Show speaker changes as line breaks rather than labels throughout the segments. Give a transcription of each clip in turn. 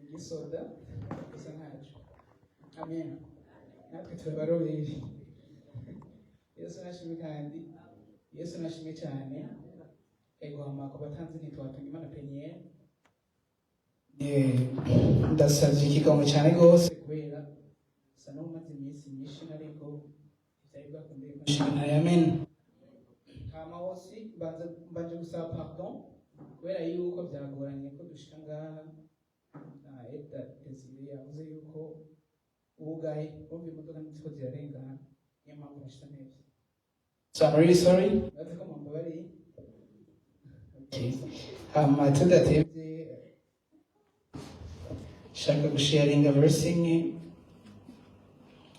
Igisoda gusa ntaco. Amen. Natwe turabaroberi. Yesu nashimwe, kandi Yesu nashimwe cyane. Ego, hama ku batanzi, ntitwatunga Imana Peniel. Ndasavye ikigango cyane rwose kubera sa n'umaze iminsi myinshi, ariko ivyari bwakundeye kunshinga. Amen. Hama hose mbanje gusaba pardon kubera yuko byagoranye ko dushika ngaha. Na Eda Desire yavuze yuko wugaye, urumva imodoka ntiziko zirarengana, niyo mpamvu nashitse neza. So I'm really sorry, bazi ko mumbabariye. Okay. Hama tudatevye, shaka gusharinga verse imwe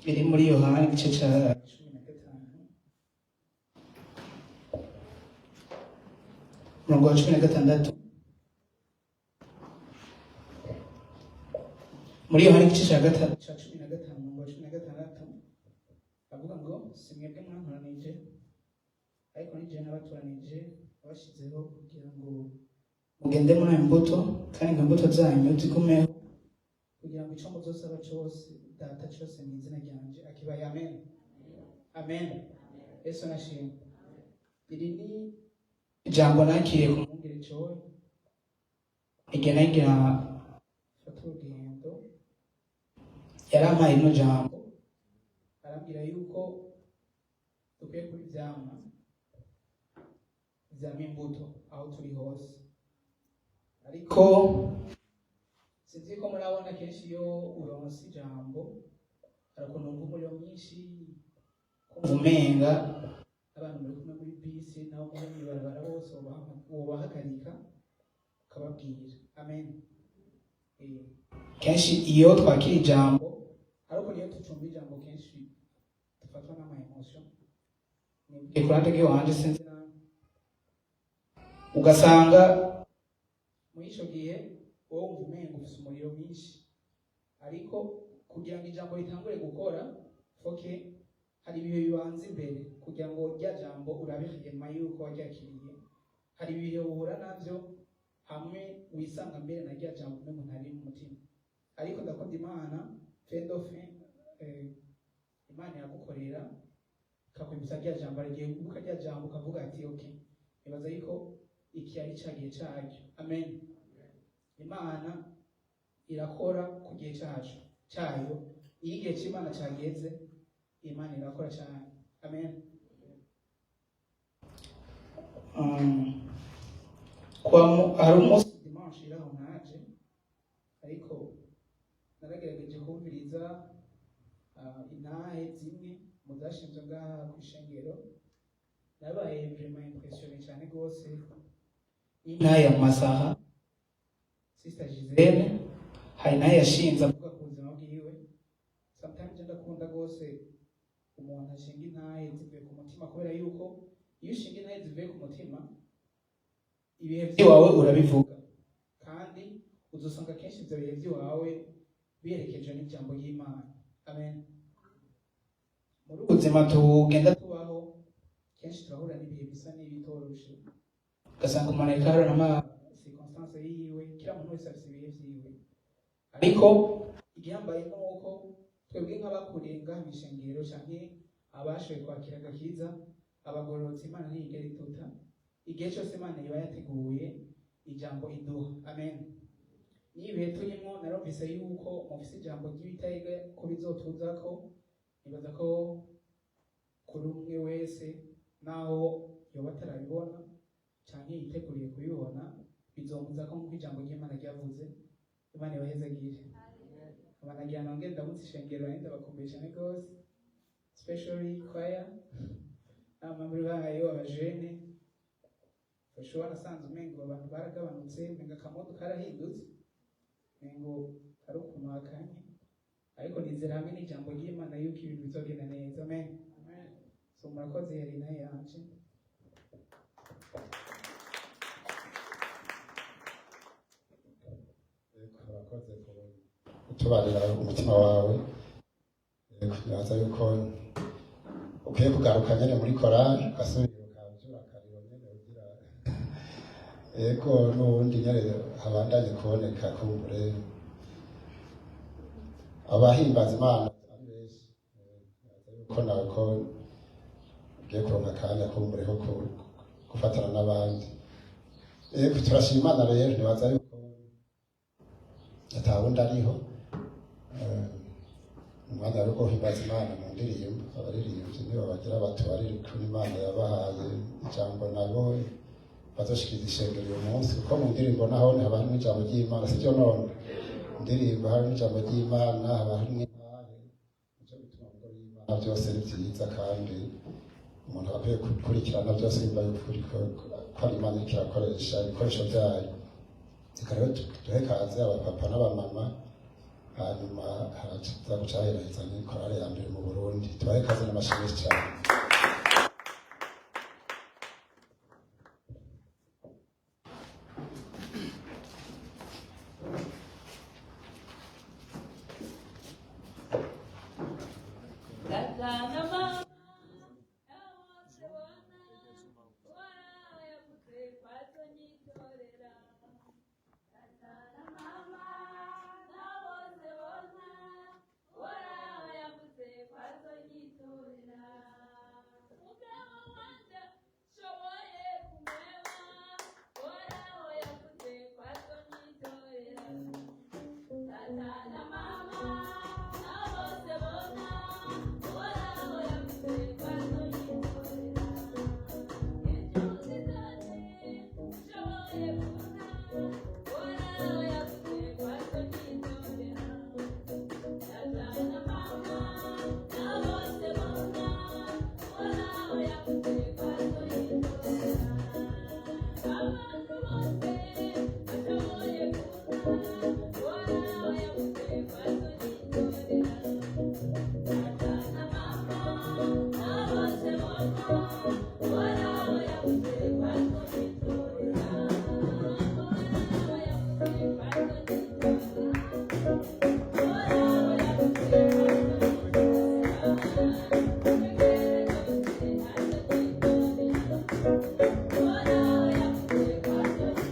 iri muri Yohana igice ca 15, umurongo wa 16. Muri Yohana igice ca gatatu, ca 15, umurongo wa 16, avuga ngo: "Si mwebwe mwantoranije, ariko ni jewe nabatoranije, nabashizeho kugira ngo mugende muri ayo mbuto, kandi ngo imbuto zanyu zigumeho, kugira ngo ico muzosaba cose Data cose mu izina ryanje akibaye." Amen, amen. Yesu nashimwe. Iri ni ijambo nakiriye ku mwungere Joy igihe nagira fata urugendo. Yarampaye rino jambo, arambwira yuko dukwiye kuba ivyamwa vyama imbuto aho turi hose. Ariko sinzi ko murabona, kenshi iyo uronse ijambo hari ukuntu wumva umuriro mwinshi, kumva umenga abantu muri kumwe muri bisi nabo muri mw'ibarabara bose wobahagarika ukababwira. Amen. Kenshi iyo twakira ijambo, ariko niyo tucumva ijambo, kenshi dufatwa n'ama émotion. Ni ku ruhande rw'iwanje, sinzi nawe, ugasanga muri ico gihe wowe wumva umenga ufise umuriro mwinshi. Ariko kugira ngo ijambo ritangure gukora, faut que hari ibihe bibanza imbere kugira ngo rya jambo urabe nyuma yuko waryakiriye. Hari ibihe uhura navyo hamwe wisanga mbere na rya jambo umengo ntari mu mutima. Ariko ndakunda Imana, fin de fin, Imana iragukorera, ikakwibutsa rya jambo. Hari igihe wibuka rya jambo ukavuga ati: "Okay, nibaza yuko iki ari ca gihe caryo." Amen. Imana irakora ku gihe cacu cayo. Iyo igihe c'Imana cageze, Imana irakora cyane. Amen. Hari umunsi dimanche iraho naje, ariko naragerageje kumviriza intahe zimwe mu zashinzwe ngaha kw'ishengero. Nabaye vraiment impressionné cyane rwose n'intahe ya Masaha, Sister Gisele. Hari intahe yashinze avuga ku buzima bwiwe. Sometimes je ndakunda rwose umuntu ashinga intahe zivuye ku mutima, kubera yuko iyo ushinga intahe zivuye ku mutima, ibihe by'iwawe urabivuga, kandi uzosanga kenshi ibyo bihe by'iwawe biherekejwe n'ijambo ry'Imana. Amen. Muri ubu buzima tugenda tubaho, kenshi turahura n'ibihe bisa n'ibitoroshe, ugasanga umuntu ariko ahura n'ama circonstance yiwe. Kila muntu wese afise ibihe vyiwe, ariko igihambaye ni uko twebwe nk'abakuriye ngaha mw'ishengero canke abashoboye kwakira agakiza, abagororotsi, Imana ntiyigera iduta. Igihe cyose Imana iba yateguye ijambo iduha. Amen. N'ibihe turimo, narumvise yuko mufise ijambo ry'ibitega ko bizotuzako. Nibaza ko kuri umwe wese, naho yoba atarabibona canke yiteguriye kubibona, bizomuzako nk'uko ijambo ry'Imana ryavuze. Imana ibahezagire. Abanagira nongere ndamutse ishengero, nari ndabakumbuye cyane rwose, especially choir n'abamambiri bayo, abajene. Ushobora nasanze umengo abantu baragabanutse, umenga akamodo karahindutse, umengo kari ukuntu hakanye, ariko nizera hamwe n'ijambo ry'Imana yuko ibintu bizogenda neza. Amen. So murakoze, yari nayo yanje.
Yego, urakoze kutubarira umutima wawe. Yego, nibaza yuko ukwiye kugaruka nyene muri korali, ugasubira ukavyura akariro nyene, ugira yego n'ubundi nyene habandanye kuboneka kumbure. Abahimbaza Imana ari benshi. Nibaza yuko nawe ko ugiye kuronka akanya kumbureho gufatana n'abandi. Yego, turashima Imana rero. Nibaza yuko atawundi ariho. Umwanya wo guhimbaza Imana mu ndirimbo, abaririmbyi nibo bagira batubarire ukuntu Imana yabahaye ijambo, nabo bazoshikiriza ishengero uyu munsi, kuko mu ndirimbo naho haba harimo ijambo ry'Imana, sibyo? None indirimbo harimo ijambo ry'Imana, haba harimo intahe. Nico gituma mu ngoro y'Imana byose ari byiza, kandi umuntu aba akwiye gukurikirana byose, yumva yuko ko ari Imana iriko irakoresha ibikoresho byayo. Reka rero duhe kaze abapapa n'abamama, hanyuma haraza guca heraheza n'ikorale ya mbere mu Burundi. Tubahe kaze n'amashimwe cyane.
Tata na mama bose bona warayavuze kwazonyitorera. Tata na mama na bose bona warayavuze kwazonyitorera. Mugabo wanje shoboye kumweba warayavuze kwazonyitorera. Tata na mama na bose bona warayavuze kwazonyitorera. Inshuti zanje shoboye kuna warayavuze kwazonyitorera. Tata na mama na bose bona warayavuze kwazonyitorera. Abantu bose bashoboye kuna warayavuze kwazonyitorera. Tata na mama na bose bona warayavuze kwazonyitorera. Warayavuze kwazonyitorera. Warayavuze kwazonyitorera.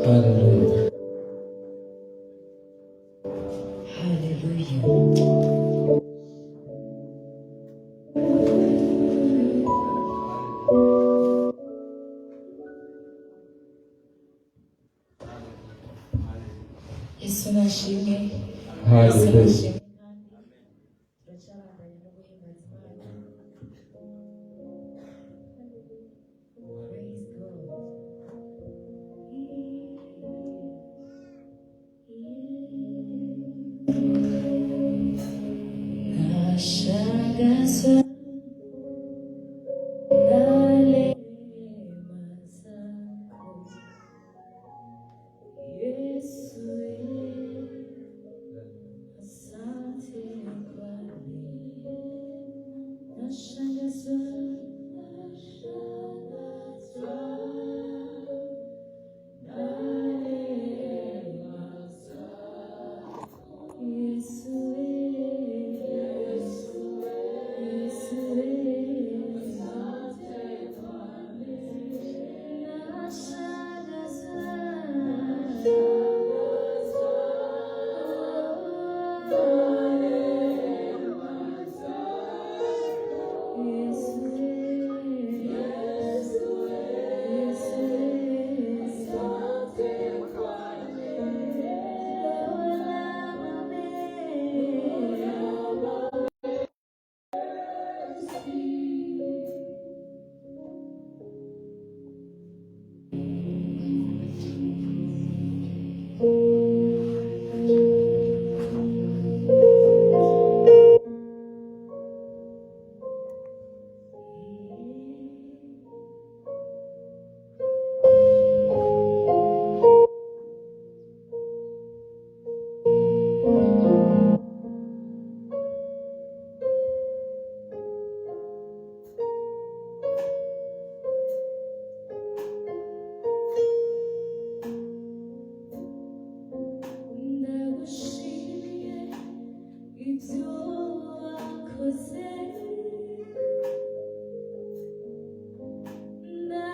Hallelujah.
Hallelujah. Yesu nashimwe. Yesu
Hallelujah.
nashimwe kandi turacyabandanya no guhimbaza Imana. Praise God. Nashangazwa na rehema zako Yesu, asante.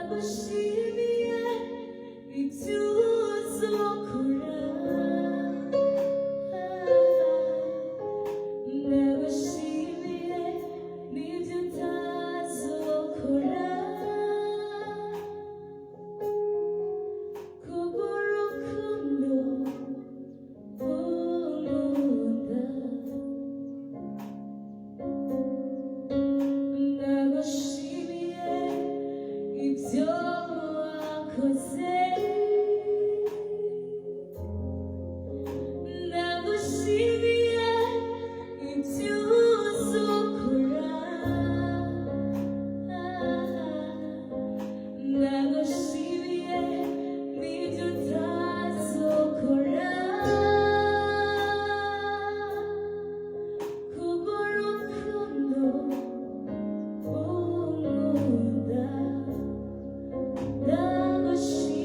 Ndagushimiye ibyo uzokora. Ndagushimiye n'ibyo utazokora. Kubw'urukundo unkunda. Ndagushimiye ibyo wakoze. Ndagushimiye ibyo uzokora. Ndagushimiye n'ibyo utazokora. Kubw'urukundo unkunda. Ndagushimiye.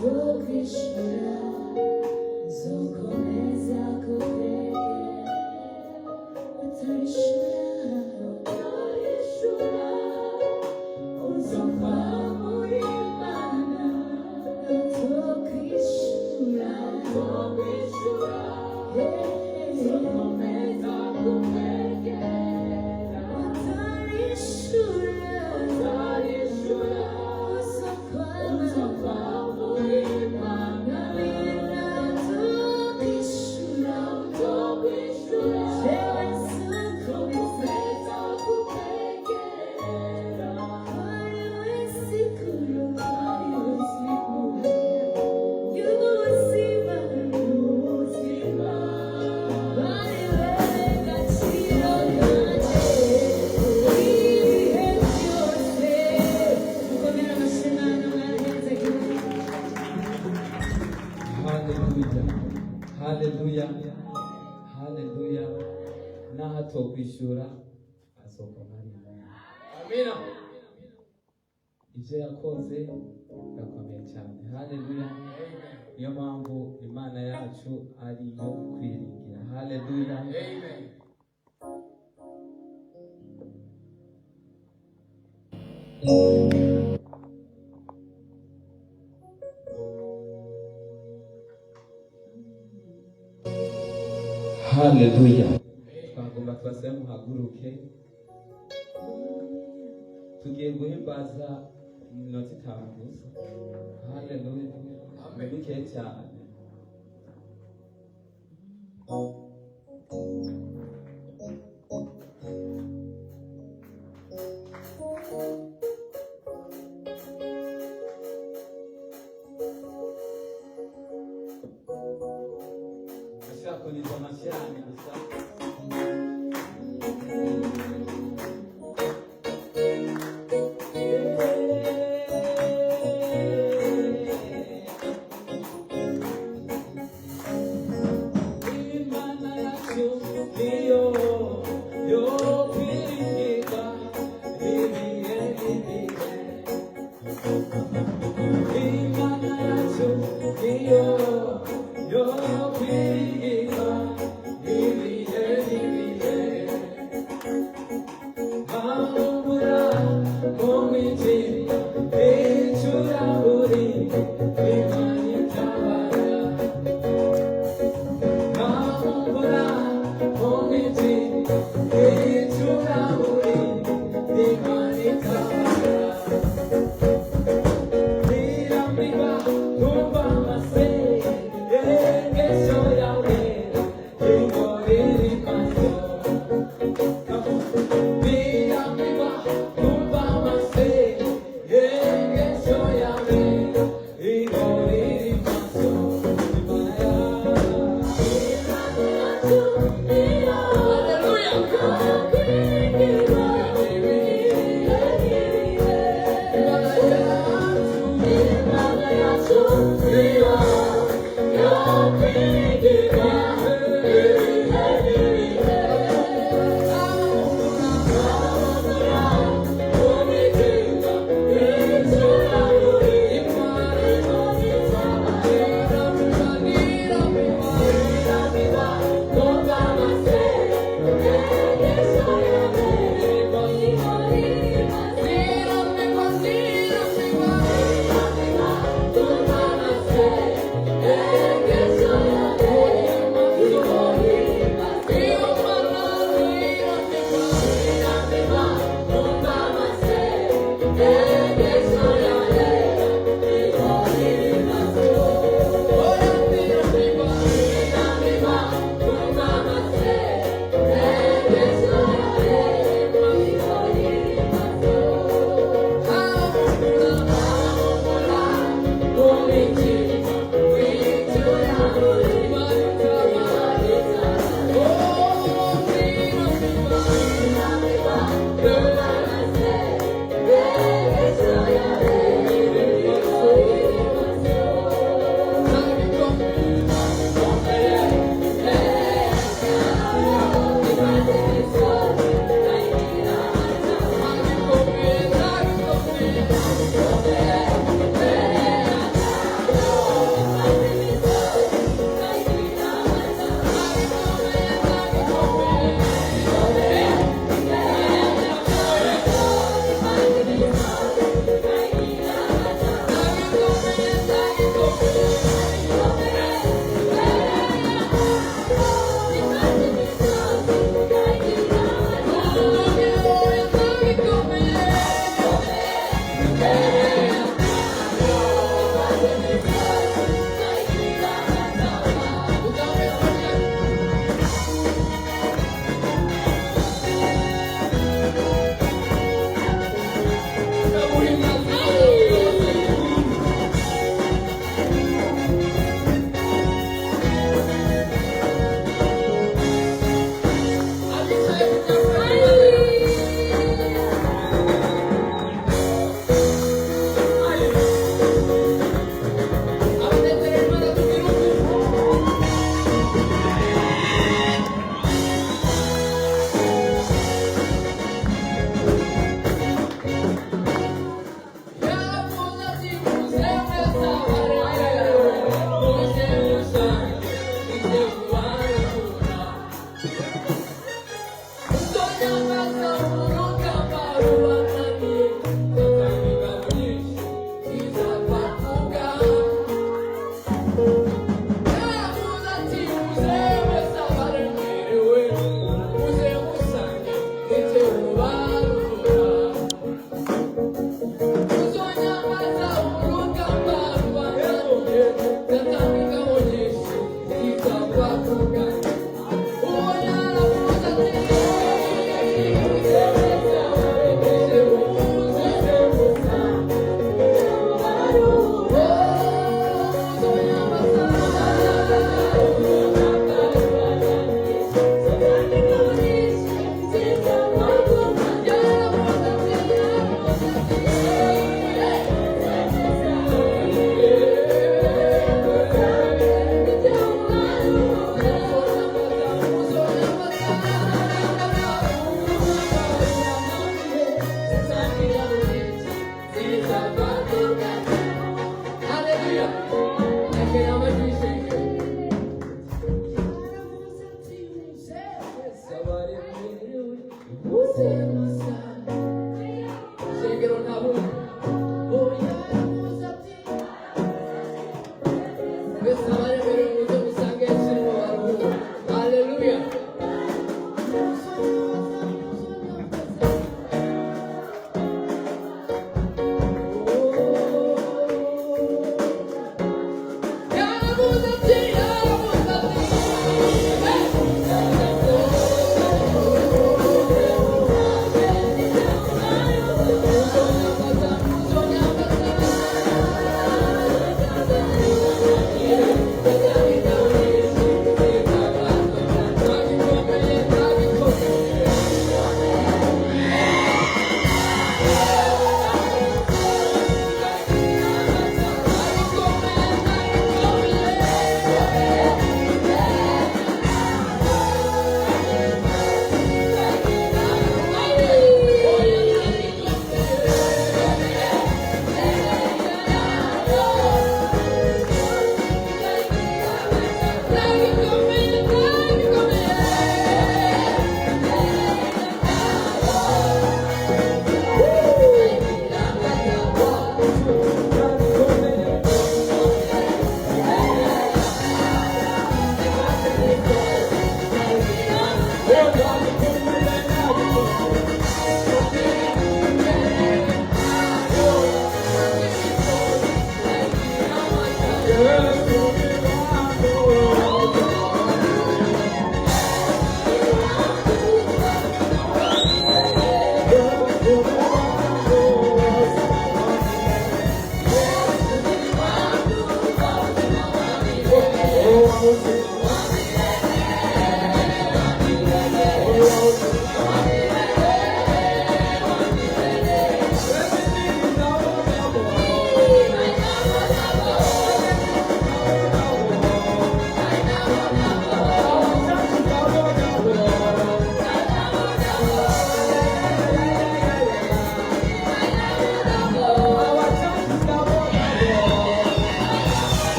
Nzokwishura, nzokomeza kukwegera. Utarishura, utarishura, uzopfa muri Imana. Nzokwishura, nzokwishura, nzokomeza kukwegera. Utarishura, utarishura, uzopfa, uzopfa muri Imana. Nzokwishura, nzokwishura, jewe nzokomeza kukwegera. Kwari wesikuru, kwari wesikuru, y'ubuzima, y'ubuzima. Kwari wewe gaciro kanje, ibihe byose. Mukomere amashyi Imana, mwarahenze gihugu.
Haleluya, haleluya, haleluya. Naho atokwishyura azokoma ari Imana.
Amina.
Ibyo yakoze birakomeye cyane. Haleluya. Niyo mpamvu Imana yacu ari iyo kwiringira. Haleluya.
Amen.
Haleluya. Twagomba tubasabe muhaguruke. Tugiye guhimbaza mu minota itanu gusa. Haleluya. Ni mike cyane. Ashaka kuniza amashyi gusa. Imana yacu niyo yo kwiringirwa ibihe n'ibihe. Imana yacu niyo yo kwiringirwa ibihe n'ibihe. Mahumura mu mitima icuraburindi Imana itabara. Mahumura mu mitima icuraburindi Imana itabara. Nirambirwa kumva amasengesho yawe ingorere maso. Nirambirwa kumva amasengesho yawe ingorere maso. Imana yawe.
Yeah.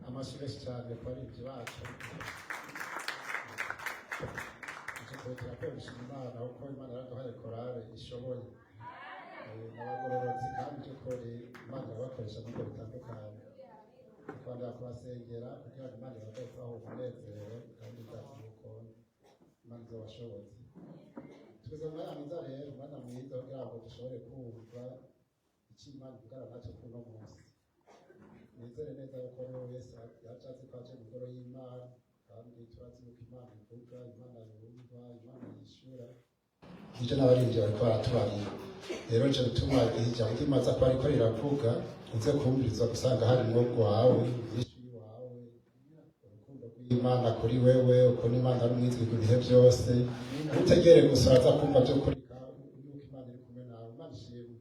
Amashyi menshi cyane ku baririmbyi bacu. Icyo turakoresha Imana kuko Imana yaraduhaye korale ishoboye. Abagororotsi kandi by'ukuri Imana irabakoresha mu buryo butandukanye. Tukongera kubasengera kugira ngo Imana ibahe kubaha umunezero kandi ndazi yuko Imana izobashobotse. Tugeze mu mwanya mwiza rero, umwanya mwiza kugira ngo dushobore kumva icyo Imana ivugana natwe kuri uno munsi. Nizere neza yuko buri wese yaje azi ko aje mu ngoro y'Imana, kandi turazi yuko Imana ivuga, Imana yumva, Imana yishura. Ibyo n'abaririmbyi bariko baratubarira. Rero nico gituma ijambo ry'Imana aza kuba riko riravuga, uze kumviriza gusanga harimwo rwawe, inyishu y'iwawe, urukundo rw'Imana kuri wewe, ukuntu Imana ari umwizigirwa ibihe byose. Utegere gusa uraza kumva by'ukuri yuko Imana iri kumwe nawe. Imana ishimwe.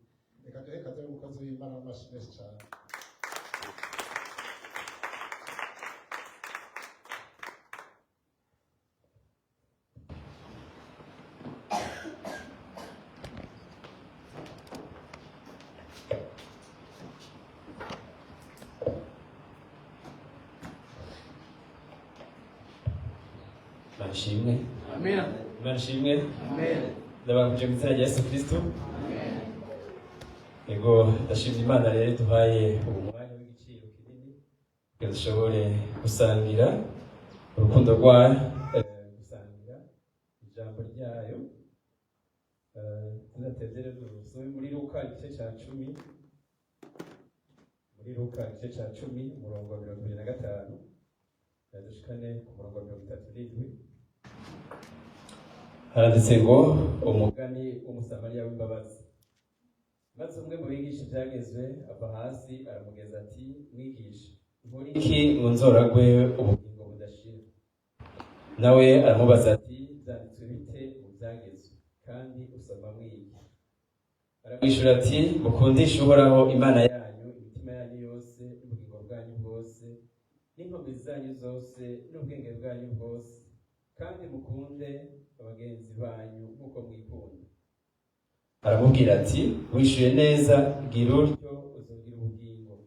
Reka duhe kaze umukozi w'Imana mu mashyi menshi cyane.
Imana ishimwe.
Amen.
Imana ishimwe.
Amen.
Ndabakuje mu izina rya Yesu Kristo. Yego, ndashimye Imana rero duhaye ubu mwanya w'igiciro kinini kugira dushobore gusangira urukundo rwayo, gusangira ijambo ryayo. Tudatevye rero, dusome muri Luka igice ca 10, muri Luka igice ca 10, umurongo wa 25, dushikane ku murongo wa 37. Haranditse ngo: "Umugani w'Umusamariya w'imbabazi. Maze umwe mu bigisha ibyagezwe ava hasi, aramugeza ati: 'Mwigisha, nkore iki ngo nzoragwe ubugingo budashira?' Nawe aramubaza ati: 'Byanditswe bite mu byagezwe? Kandi usoma mwiki?' Aramwishyura ati: 'Mukundishe Uhoraho Imana yanyu imitima yanyu yose, n'ubugingo bwanyu bwose, n'inkomezi zanyu zose, n'ubwenge bwanyu bwose, kandi mukunde abagenzi banyu nk'uko mwikunda.' Aramubwira ati: 'Wishyuye neza, gira utyo, uzogira ubugingo.'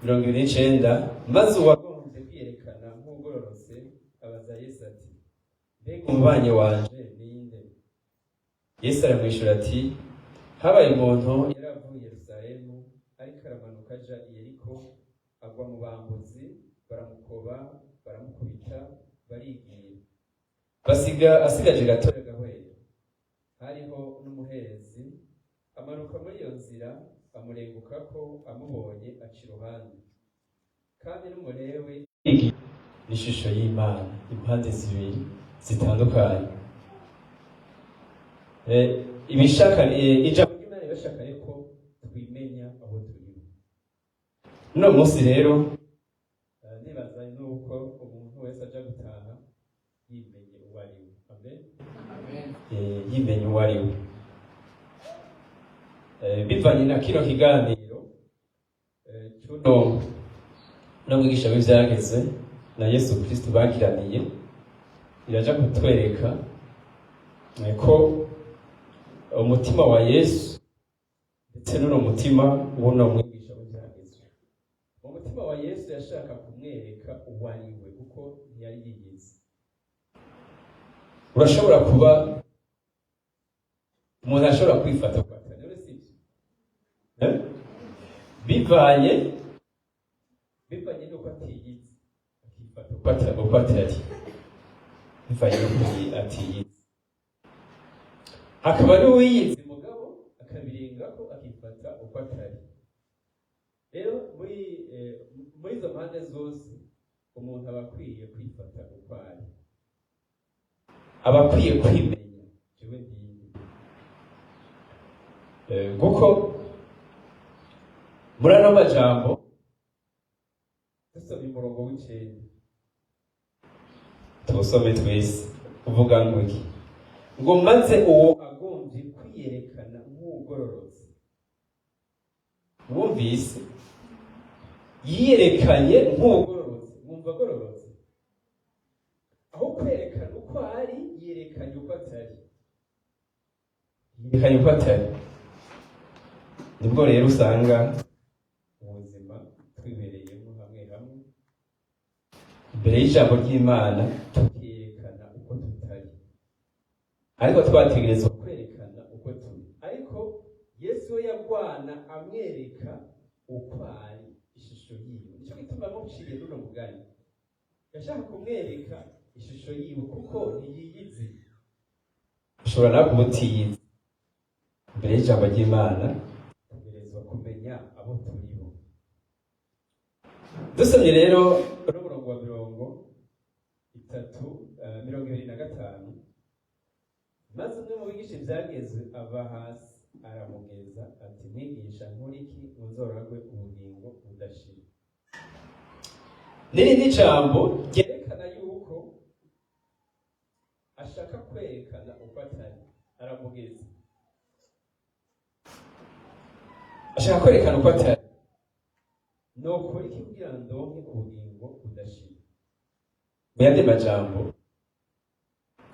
29. Maze uwagombye kwiyerekana nk'ugororotse abaza Yesu ati: 'Mbega umubanyi wanje ninde?' Yesu aramwishyura ati: 'Habaye umuntu yari avuye i Yerusalemu, ariko aramanuka aja i Yeriko, agwa mu bambuzi, baramukoba, baramukubita, barigira, basiga asigaje gatoya gahwera. Hariho n'umuherezi amanuka muri iyo nzira, amurengukako, amubonye aca iruhande. Kandi n'Umulewi.'" N'ishusho y'Imana, impande zibiri zitandukanye. Ibishaka ijambo ry'Imana ribashaka ko twimenya aho turi uno munsi. Rero nibaza nuko umuntu wese aja gutaha yimenye uwo ari we. Amen.
Amen.
Yimenye uwo ari we. Bivanye na kino kiganiro cuno no mwigisha w'ivyageze na Yesu Kristo bagiraniye, iraja kutwereka ko umutima wa Yesu ndetse n'uno mutima w'uno mwigisha w'ivyagezwe, umutima wa Yesu yashaka kumwereka uwo ari we, kuko ntiyari yiyizi. Urashobora kuba umuntu ashobora kwifata ku atari uri, sibyo? Eh? Bivanye n'uko atiyizi, akifata uko atari, bivanye n'uko atiyizi. Hakaba n'uwiyizi, mugabo akabirengako, akifata uko atari. Rero muri izo mpande zose, umuntu aba akwiye kwifata uko ari, aba akwiye kwimenya: jewe ndinde? Kuko muri ano majambo dusomye umurongo w'9, tuwusome twese, uvuga ngo iki? Ngo: "Maze uwo agombye kwiyerekana nk'ugororotse." Wumvise yiyerekanye nk'ugororotse, mwumva agororotse? Aho kwerekana uko ari, yerekanye uko atari, yerekanye uko atari. Nibwo rero usanga ubuzima twibereyemo hamwe hamwe imbere y'ijambo ry'Imana tukerekana uko tutari, ariko twategerezwa kwerekana uko turi. Ariko Yesu we yagwana amwereka uko ari, ishusho yiwe. Nicyo gituma amuciye runo mugani, yashaka kumwereka ishusho yiwe, kuko ntiyiyizi. Ushobora nawe kuba utiyizi. Imbere y'ijambo ry'Imana tutegerezwa kumenya abo turi bo. Dusomye rero n'umurongo wa 30, 25: "Maze umwe mu bigisha ibyagezwe ava hasi, aramugeza ati: 'Mwigisha, nkore iki ngo nzoragwe ubugingo budashira?'" N'irindi jambo ryerekana yuko ashaka kwerekana uko atari, aramugeza, ashaka kwerekana uko atari: "Nokora iki kugira ndonke ubugingo budashira?" Mu yandi majambo,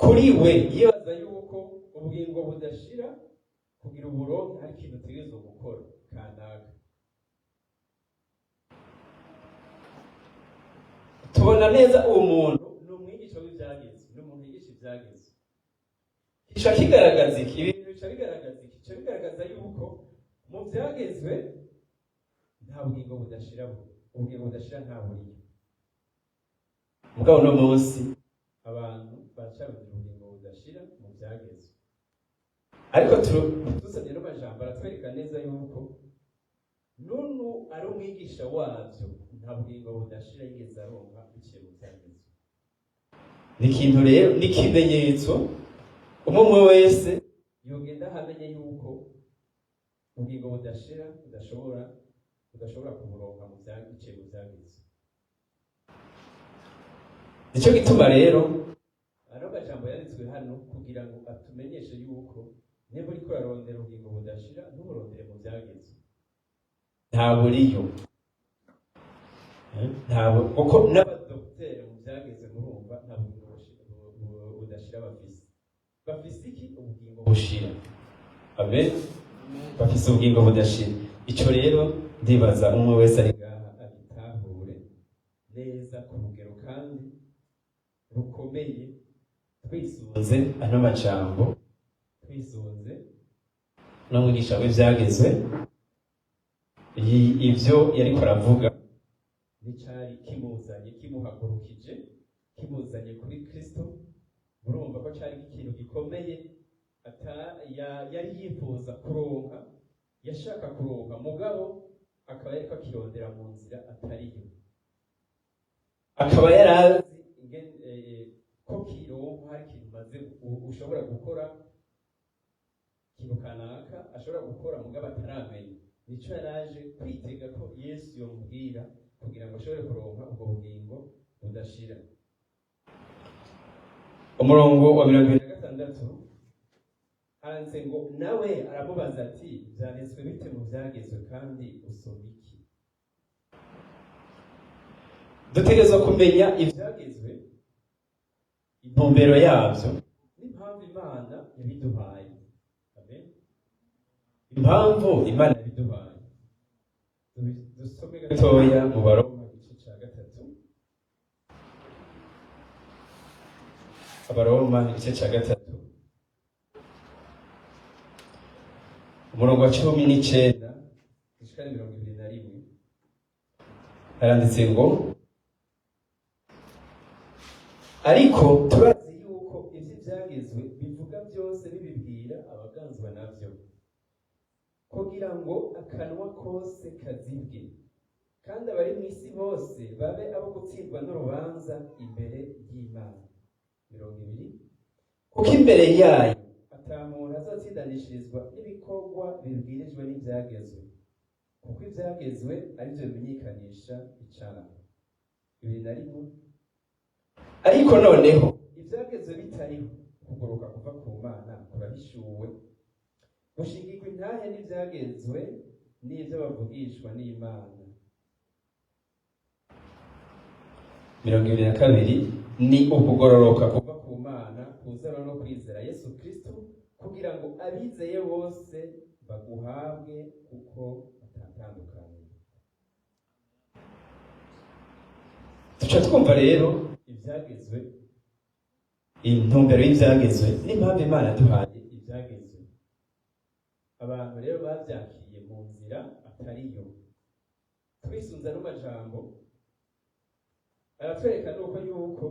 kuri we yibaza yuko ubugingo budashira kugira uburonke hari ikintu utegerezwa gukora kanaka. Tubona neza uwo muntu ni Ivyagezwe. Kica kigaragaza iki? Ibintu bica bigaragaza iki? Bica bigaragaza yuko mu vyagezwe nta bugingo budashira, ubugingo budashira nta buriyo. Mugabo uno munsi abantu baracarondera ubugingo budashira mu vyagezwe, ariko dusomye no majambo aratwereka neza yuko nunu ari umwigisha wabyo, nta bugingo budashira yigeze aronka biciye mu vyagezwe. Ni ikintu rero, ni ikimenyetso umwe umwe wese yogenda ahamenye yuko ubugingo budashira udashobora kuburonka mu biciye mu vyagezwe. Nicyo gituma rero ano majambo yanditswe hano kugira ngo atumenyeshe yuko niba uriko urarondera ubugingo budashira, ntuburondere mu vyagezwe, nta buriyo. Ntabwo, kuko n'abadogiteri mu byageze, murumva, nta bugingo budashira bafise. Bafise iki? Ubugingo bushira. Amen. Bafise ubugingo budashira. Ico rero ndibaza umwe wese ari ngaha agitahure neza ku rugero kandi rukomeye, twisunze ano majambo, twisunze n'umwigisha w'ivyagezwe, ivyo yariko aravuga n'icari kimuzanye, kimuhagurukije, kimuzanye kuri Kristo. Murumva ko cari ikintu gikomeye yari yifuza kuronka, yashaka kuronka, mugabo akaba yariko akirondera mu nzira atariyo, akaba yarazi ko kironka hari ikintu umaze ushobora gukora, ikintu kanaka ashobora gukora, mugabo ataramenya. Nico yaraje kwitega ko Yesu yomubwira kugira ngo ashobore kuronka ubwo bugingo budashira. Umurongo wa 26 handitse ngo: "Nawe aramubaza ati: 'Vyanditswe bite mu vyagezwe? Kandi usoma iki?'" Dutegerezwa kumenya ivyagezwe, intumbero yavyo n'impamvu Imana yabiduhaye. Amen. Impamvu Imana yabiduhaye. Dusome gatoya mu Baroma igice ca 3. Abaroma igice ca 3, umurongo wa 19 gushika 21, haranditse ngo: "Ariko turazi yuko ivyo ivyagezwe bivuga byose bibibwira abaganzwa navyo, kugira ngo akanwa kose kazibwe, kandi abari mu isi bose babe abo gutsindwa n'urubanza imbere y'Imana." 20: "Kuko imbere yayo ata muntu azotsindanishirizwa n'ibikorwa bibwirijwe n'ivyagezwe, kuko ivyagezwe arivyo bimenyekanisha icaha." 21: "Ariko noneho ivyagezwe bitariho, ukugoroka kuva ku Mana kurahishuwe, gushingirwa intahe n'ivyagezwe n'ivyo bavugishwa n'Imana." 22: "Ni ukugororoka kuva ku Mana kuzana no kwizera Yesu Kristo, kugira ngo abizeye bose baguhabwe, kuko batatandukanye." Duca twumva rero ivyagezwe, intumbero y'ivyagezwe n'impamvu Imana yaduhaye ivyagezwe. Abantu rero bavyakiriye mu nzira atariyo. Twisunze n'amajambo aratwereka nuko yuko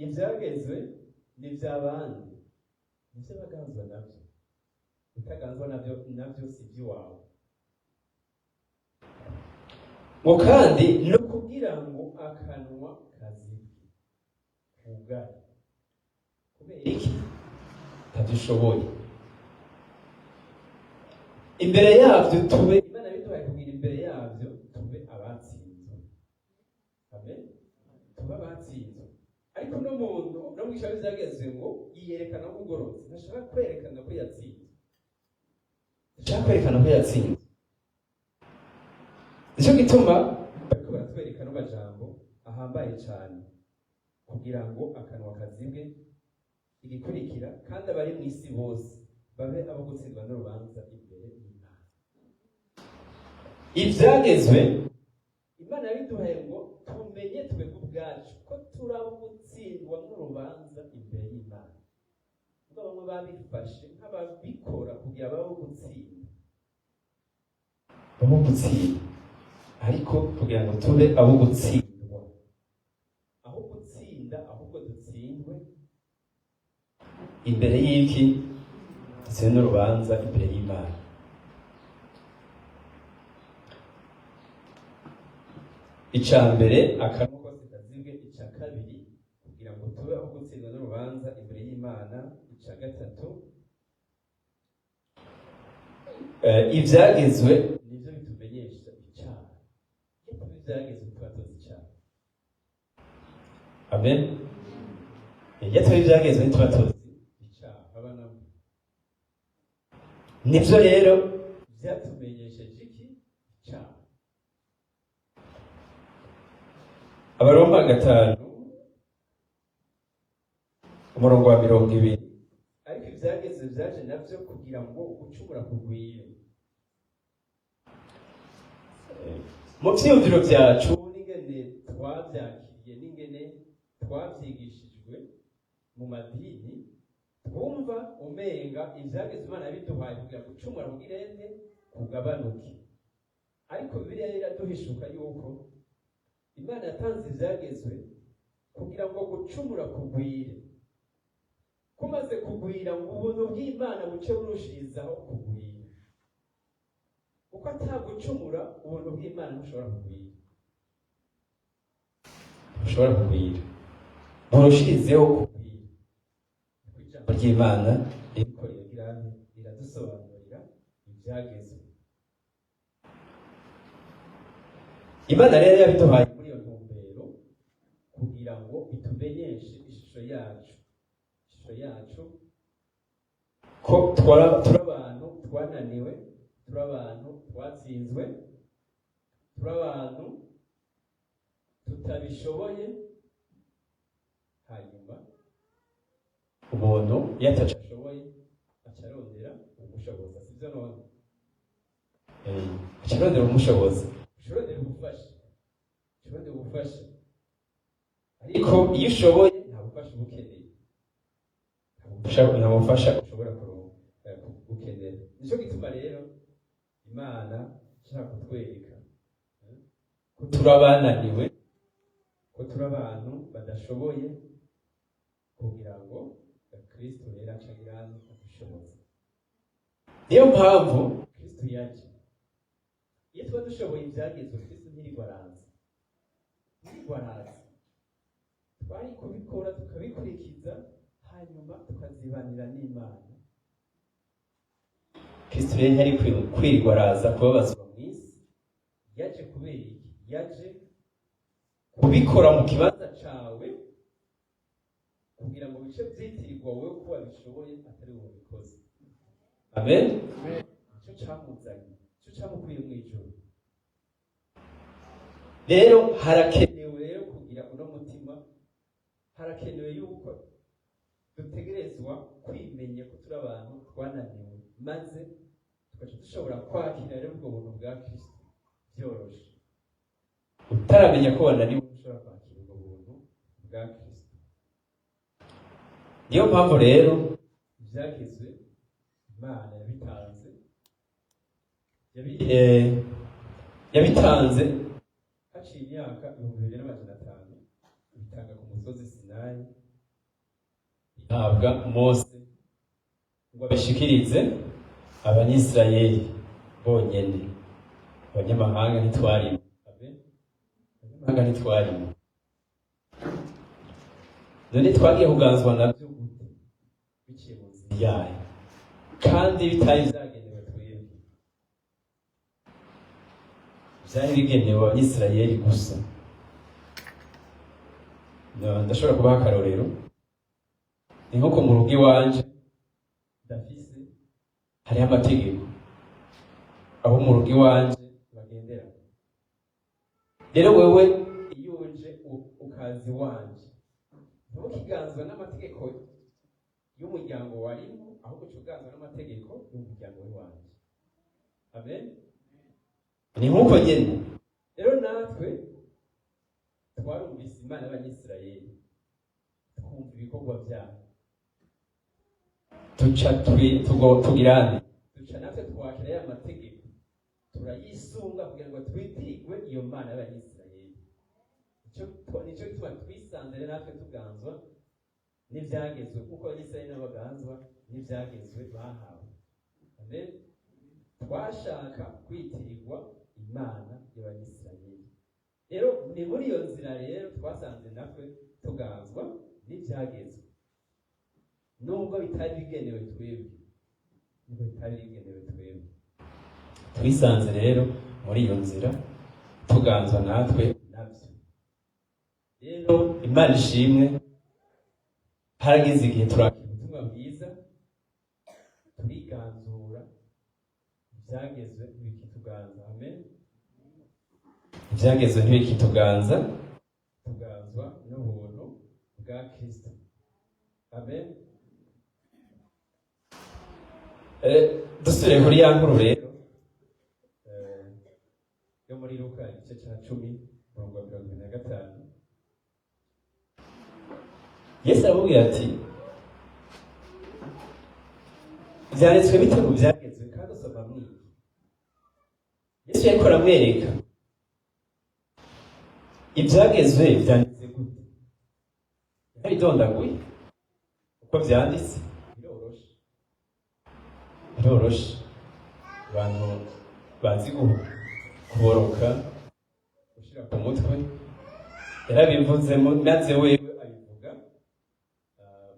ivyagezwe ni ivy'abandi, nivyo baganzwa navyo. Utaganzwa navyo, navyo si ivy'iwawe. Ngo kandi no kugira ngo akanwa kazibwe, kugare. Kubera iki? Tadushoboye imbere yavyo, tube Imana biduhaye kugira imbere yavyo tube abatsinzwe. Amen. Tube abatsinzwe. Ariko no muntu no mwisha w'ivyagezwe ngo yiyerekana nk'ugororotse, ntashaka kwerekana ko yatsinzwe, ntashaka kwerekana ko yatsinzwe. Nicyo gituma bariko baratwereka no majambo ahambaye cane kugira ngo akanwa kazibwe. Igikurikira: kandi abari mu isi bose babe abo gutsindwa n'urubanza imbere y'Imana. Ivyagezwe Imana yabiduhaye ngo tumenye twebwe ubwacu ko turabo gutsindwa n'urubanza imbere y'Imana. Mugabo bamwe babifashe nk'ababikora kugira babe gutsinda, babo gutsinda, ariko kugira ngo tube abo gutsindwa, aho gutsinda ahubwo dutsindwe imbere y'iki? Dutsinde urubanza imbere y'Imana. Icya mbere, akanwa kose kazibwe. Icya kabiri, kugira ngo tube aho gutsindwa n'urubanza imbere y'Imana. Icya gatatu, ibyagezwe nibyo bitumenyesha icyaha. Iyo tuba ibyagezwe tuba tuzi icyaha. Amen. Iyo tuba ibyagezwe ntituba tuzi icyaha, haba namo. Nibyo rero byatumenyesheje iki? Icyaha. Abaroma 5, umurongo wa 20: ariko ibyagezwe byaje nabyo kugira ngo gucumura kugwire. Mu byiyumviro byacu n'ingene twabyakiriye n'ingene twabyigishijwe mu madini, twumva umenga ibyagezwe Imana yabiduhaye kugira ngo gucumura kugirente kugabanuke. Ariko Bibiliya iraduhishuka yuko Imana yatanze ibyagezwe kugira ngo gucumura kugwire, kumaze kugwira ngo ubuntu bw'Imana buce burushirizaho kugwira. Kuko atagucumura, ubuntu bw'Imana ntushobora kugwira, ntushobora kugwira, burushirizeho kugwira. Kuko ijambo ry'Imana ririko riragira, riradusobanurira ibyagezwe. Imana rero yabiduhaye muri iyo ntumbero kugira ngo itumenyeshe ishusho yacu, ishusho yacu ko turi abantu twananiwe, turi abantu twatsinzwe, turi abantu tutabishoboye. Hanyuma umuntu iyo ataco ashoboye aca arondera umushoboza, sibyo none? Aca arondera umushoboza, aca arondera ubufasha, aca arondera ubufasha. Ariko iyo ushoboye nta bufasha uba ukeneye, nta bufasha ushobora gukenera. Nico gituma rero Imana ishaka kutwereka ko turi abananiwe, ko turi abantu badashoboye, kugira ngo Kristo rero ace agira adushoboze. Niyo mpamvu Kristo yaje. Iyo tuba dushoboye ibyagezwe, Kristo ntirirwa araza, ntirirwa araza. Twari kubikora tukabikurikiza, hanyuma tukazibanira n'Imana. Kristo rero ntiyari kwirirwa araza kubabazwa mu isi. Yaje kubera iki? Yaje kubikora mu kibanza cawe, kugira ngo bice byitirirwa wowe ko wabishoboye, atari wowe wabikoze. Amen. Nicyo camuzanye, nicyo camukuye mu ijuru. Rero harakenewe rero kugira uno mutima, harakenewe yuko dutegerezwa kwimenya ko turi abantu twananiwe, maze tugaca dushobora kwakira rero ubwo buntu bwa Kristo byoroshe. Utaramenya ko wananiwe, ushobora kwakira ubwo buntu bwa Kristo. Niyo mpamvu rero ibyagezwe Imana yabitanze, yabitanze haciye imyaka 2500, ibitanga ku musozi Sinayi, ihabwa Mose ngo abishikirize Abanyisirayeli bonyene. Abanyamahanga ntitwarimo. Amen. Abanyamahanga ntitwarimo. None twagiye kuganzwa nabyo gute? Biciye mu nzira yayo, kandi bitari byagenewe twebwe, byari bigenewe Abanyisirayeli gusa. Ndashobora kubaha akarorero. Ni nko mu rugo iwanje ndafise, hariho amategeko abo mu rugo iwanje bagendera. Rero wewe iyo uje ukaza iwanje, ntukiganzwa n'amategeko y'umuryango warimo, ahubwo uca uganzwa n'amategeko y'umuryango w'iwanje. Amen. Ni nk'uko nyene rero natwe twarumvise Imana y'Abanyisirayeli, twumva ibikorwa byabo. Tuca tugirane, duca natwe twakira ya mategeko, turayisunga kugira ngo twitigwe iyo Mana y'Abanyisirayeli. Nico gituma twisanze rero natwe tuganzwa n'ivyagezwe, kuko Abanyisirayeli nabo baganzwa n'ivyagezwe bahawe. Amen. Twashaka kwitirirwa Imana y'Abanyisirayeli. Rero ni muri iyo nzira rero twasanze natwe tuganzwa n'ivyagezwe, nubwo bitari bigenewe twebwe, nubwo bitari bigenewe twebwe. Twisanze rero muri iyo nzira tuganzwa natwe nabyo. Rero Imana ishimwe, harageze igihe turakira ubutumwa bwiza, turiganzura, ibyagezwe ntibikituganza. Amen. Ibyagezwe ntibikituganza, tuganzwa n'ubuntu bwa Kristo. Amen. Dusubire kuri ya nkuru rero yo muri Luka igice cya 10, umurongo wa 25. Yesu aramubwira ati: "Byanditswe bite mu byagezwe, kandi usoma mwiki?" Yesu yariko aramwereka ibyagezwe byanditse gute, yarabidondaguye uko byanditse. Biroroshe, biroroshe. Abantu bazi kuboroka, gushira ku mutwe, yarabivuze maze wewe abivuga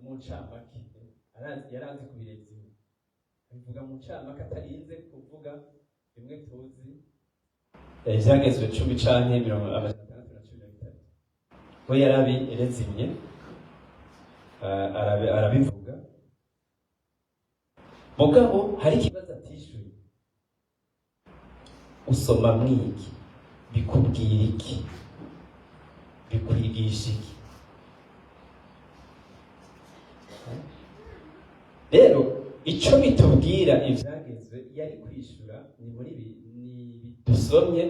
mu ncamake. Yarazi kubirezima, abivuga mu ncamake atarinze kuvuga bimwe tuzi, ivyagezwe 10 canke mirongo 613. We yarabirezimye, arabivuga. Mugabo hari ikibazo atishuye: "Usoma mwiki? Bikubwira iki? Bikwigisha iki?" Rero ico bitubwira ivyagezwe yari kwishura ni muri ibi, ni ibi dusomye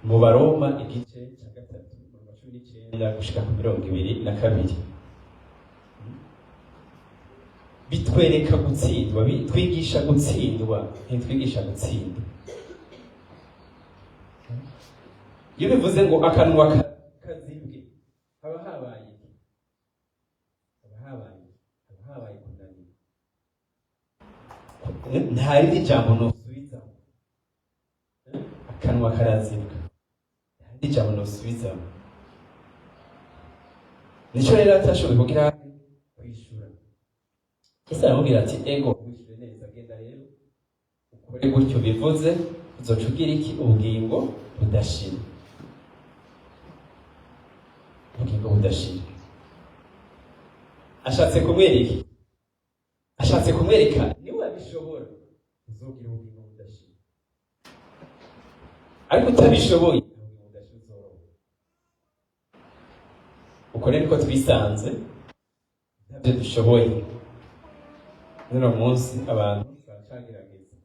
mu Baroma igice ca 3, umurongo wa 19 gushika ku 22. Bitwereka gutsindwa, bitwigisha gutsindwa, ntitwigisha gutsinda. Iyo bivuze ngo akanwa kazibwe, haba habaye iki? Haba habaye iki? Haba habaye kunanirwa. Nta rindi jambo nosubizamo. Akanwa karazibwa, nta rindi jambo nosubizamo. Nico rero atashoboye kugira kwishura. Yesu aramubwira ati: "Ego, wishyure neza, genda rero ukore gutyo bivuze, uzoca ugira iki? Ubugingo budashira." Ubugingo budashira. Ashatse kumwereka iki? Ashatse kumwereka niwe abishobora, uzogira ubugingo budashira, ariko utabishoboye nta bugingo budashira uzoronka. Uko rero niko twisanze ntabyo dushoboye. N'uno munsi abantu baracagerageza,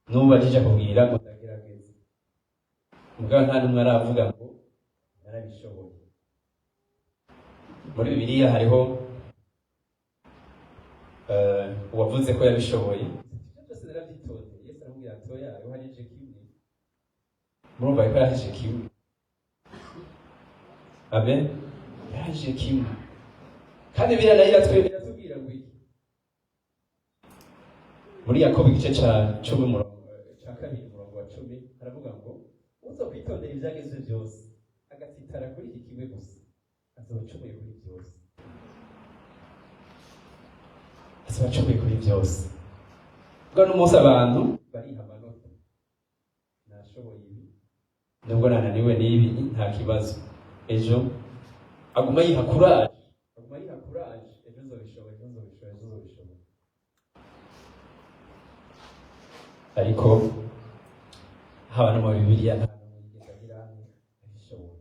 n'ubu ajije akubwira ngo ndagerageza, mugabo nta n'umwe aravuga ngo narabishoboye. Muri Bibiliya hariho uwavuze ko yabishoboye. "Ibyo byose narabyitondeye." Yesu aramubwira ati: "Oya, uharije kimwe." Murumva ko yarahije kimwe. Amen. Yarahije kimwe, kandi Bibiliya nayo iratubwira ngo iki? Muri Yakobo igice ca 10, umurongo ca 2, umurongo wa 10, haravuga ngo: "Uzo kwitondera ivyagezwe byose agatsitara kuri iki kimwe gusa, azoba acumuye kuri byose." Azoba acumuye kuri byose. Ubwo n'umunsi abantu bariha amanota: nashoboye ibi, nubwo nananiwe n'ibi nta kibazo. Ejo aguma yiha courage, aguma yiha courage: ejo nzobishobora, ejo nzobishobora, ejo nzobishobora. Ariko haba no mu Bibiliya nta n'umwe yigeze agira abishobora.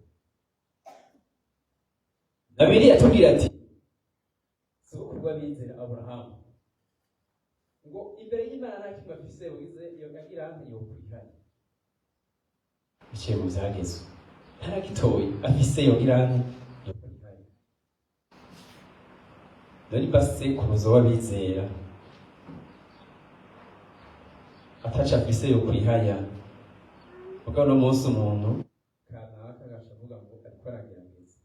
Na Bibiliya atubwira ati sogokuru w'abizera Aburahamu ngo imbere y'Imana nta kimwe afise wize agira yokwihana biciye mu vyagezwe, ntaragitoye afise yogira yokwihana. None basekuruza w'abizera ataco afise yo kwihaya. Mugabo uno munsi umuntu kanaka agaca avuga ngo ariko aragerageza,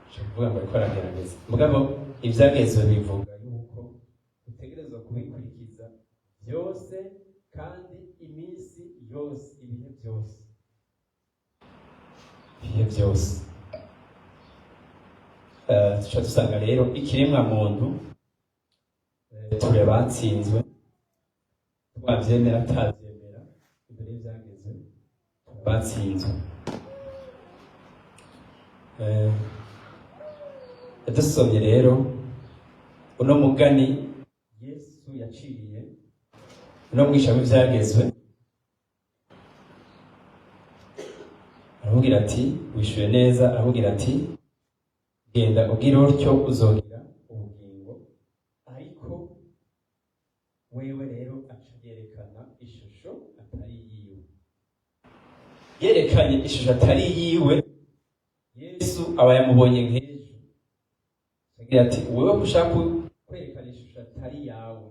aca avuga ngo ariko aragerageza. Mugabo ivyagezwe bivuga yuko utegerezwa kubikurikiza byose, kandi iminsi yose, ibihe byose, ibihe byose. Tuca dusanga rero ikiremwa muntu, turi abatsinzwe, twavyemera atavyemera, imbere y'ivyagezwe batsinzwe. Dusomye rero uno mugani Yesu yaciriye uno mwigisha w'ivyagezwe, aramubwira ati: "Wishuye neza." Aramubwira ati: "Genda ubwire utyo, uzogira ubugingo." Ariko wewe rero aca yerekana ishusho atari yiwe. Yerekanye ishusho atari yiwe, Yesu aba yamubonye nk'ejo, agira ati: "Wewe ko ushaka kwerekana ishusho atari yawe,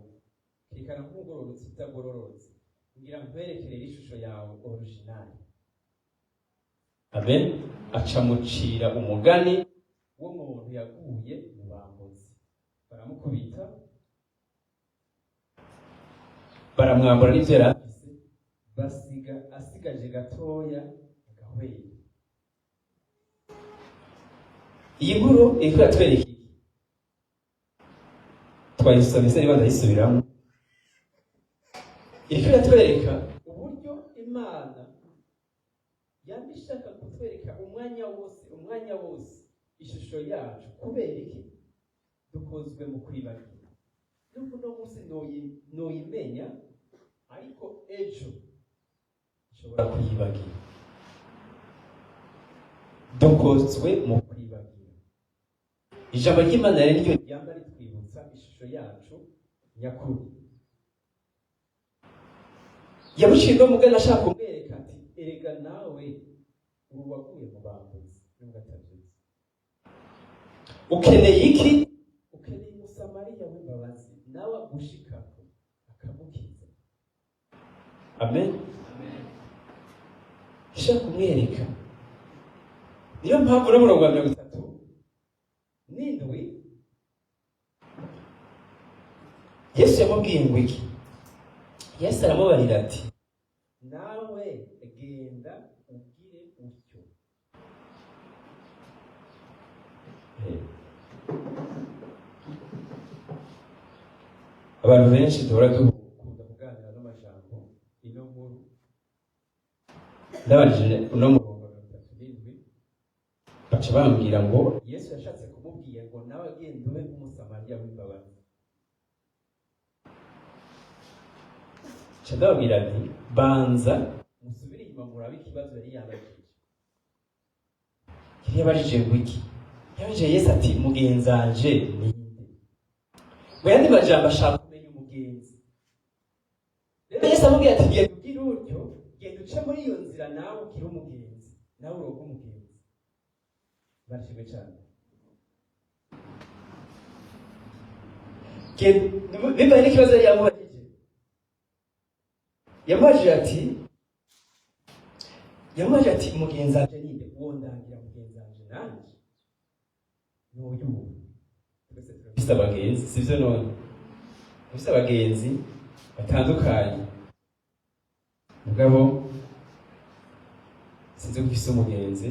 kerekana nk'ugororotse utagororotse, ngira nkwerekerere ishusho yawe original." Amen. Aca mucira umugani w'umuntu yaguye mu bambuzi, baramukubita, baramwambura n'ivyo yari afise, basiga asigaje gatoya agahwera. Iyi nkuru iriko iratwereka iki? Twayisomye se, niba ndayisubiramo. Iriko iratwereka uburyo Imana yaba ishaka kutwereka umwanya wose, umwanya wose, ishusho yacu. Kubera iki? Dukozwe mu kwibagira. Nubwo uno munsi noyimenya, ariko ejo nshobora kuyibagira. Dukozwe mu kwibagira. Ijambo ry'Imana rero niryo ryama ritwibutsa ishusho yacu nyakuri. Yamuciye uno mugani ashaka kumwereka ati: "Erega nawe uri uwaguye mu bambuzi, nubwo atavyuzi. Ukeneye iki? Ukeneye Umusamariya w'imbabazi, nawe agushikako akamukiza." Amen. Ishaka kumwereka. Niyo mpamvu n'umurongo wa 37 Yesu yamubwiye ngo iki? Yesu aramubarira ati: "Nawe genda ugire utyo." Abantu benshi duhora dukunda kuganira n'amajambo ino nkuru, ndabarije uno murongo wa 37, baca bambwira ngo Yesu yashatse kumubwira ngo nawe agenda ube nk'Umusamariya w'imbabazi. Nca ndababwira nti: "Banza musubire inyuma murabe ikibazo yari yabajije." Yari yabajije ngo iki? Yabajije Yesu ati: "Mugenzanje ninde?" Mu yandi majambo, ashaka kumenya umugenzi. Rero Yesu amubwira ati: "Genda ugire utyo, genda uce muri iyo nzira, nawe ugire umugenzi, nawe uronke umugenzi." Barashimwe cyane. Bivanye n'ikibazo yari yamubajije, yamubajije ati, yamubajije ati: "Mugenzi wanje ninde? Uwo ndangira mugenzi wanje nanje n'uyu?" Twese turafise abagenzi, sivyo? None turafise abagenzi batandukanye, mugabo sinzi ko ufise umugenzi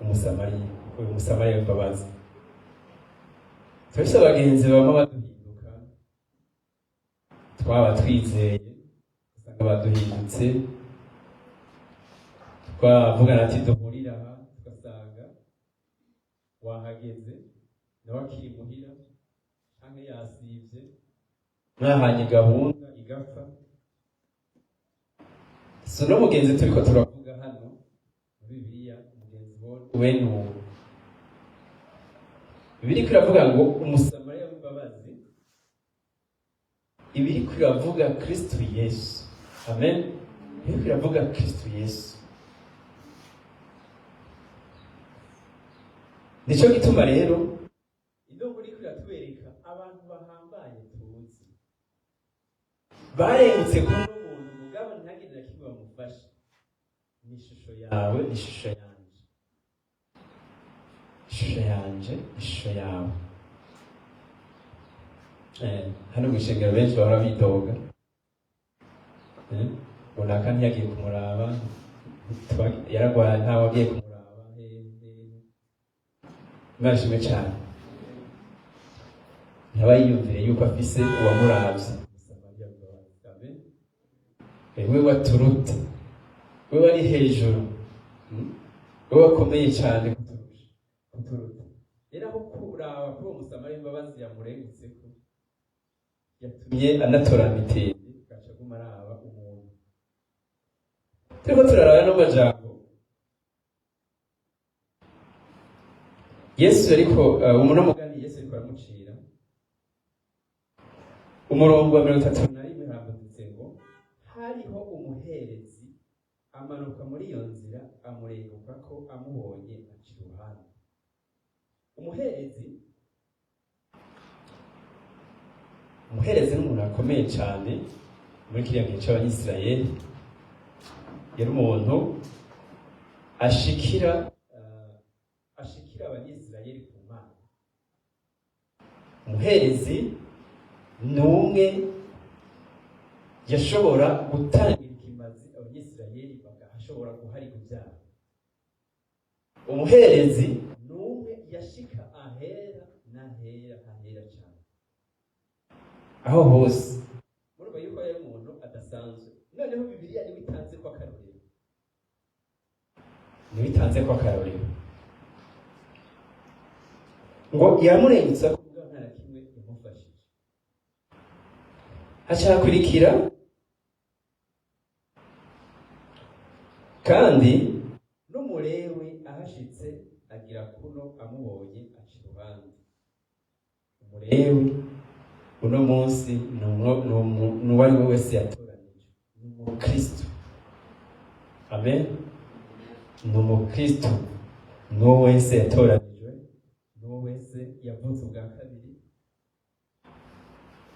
Umusamariya, uyu Musamariya w'imbabazi. Turafise abagenzi bama baduhinduka, twaba twizeye usanga baduhindutse, twavugana ati: "Duhurira aha," tugasanga wahageze nawe akiri muhira canke yasivye, mwahanye gahunda igapfa. Si uno mugenzi turiko turavuga hano muri Bibiliya, umugenzi wene uwo. Bibiliya iriko iravuga ngo Umusamariya w'imbabazi, ibiriko iravuga Kristo Yesu. Amen. Ibiriko iravuga Kristo Yesu. Nico gituma rero Barengutse kuri uno muntu, mugabo ntihagire na kimwe bamufasha. Ni ishusho yawe, ni ishusho yanje, ishusho yanje, ishusho yawe. Hano mw'ishengero benshi bahora bidoga. Runaka ntiyagiye kumuraba, yaragwaye, ntawe agiye kumuraba. Imana ishimwe cyane, ntaba yiyumvire yuko afise uwamuravye. Amen. We waturuta, we wari hejuru, We wakomeye cyane kuturusha, kuturuta. Rero aho kuraba kuri uwo Musamariya imbabazi yamurengutseko, yatumye anatora mitende, gaca aguma araba umuntu. Turiko turaraba no majambo Yesu, ariko uno mugani Yesu ariko aramucira, umurongo wa 31 haranditse ngo hariho umuherezi amanuka muri iyo nzira, amurenguka ko amubonye aca iruhande. Umuherezi ni umuntu akomeye cyane muri kiriya gihe cy'Abanyisirayeli. Yari umuntu ashikira Abanyisirayeli ku Mana. Umuherezi ni umwe yashobora gutangira ikimazi Abanyisirayeli bagashobora guharigwa ibyaha. Umuherezi ni umwe yashika ahera n'ahera, hahera cyane, aho hose. Murumva yuko yari umuntu adasanzwe. Noneho Bibiliya niwe itanze ko akarorero, niwe itanze ko akarorero, ngo yamurengutsa ko mugabo nta na kimwe yamufashije. Hacakurikira kandi n'Umulewi ahashitse agira kuno, amubonye aca iruhande. Umulewi uno munsi ni uwo ari we wese yatoranije, ni umukristo. Amen. Ni umukristo, ni uwo wese yatoranijwe, ni uwo wese yavutse ubwa kabiri,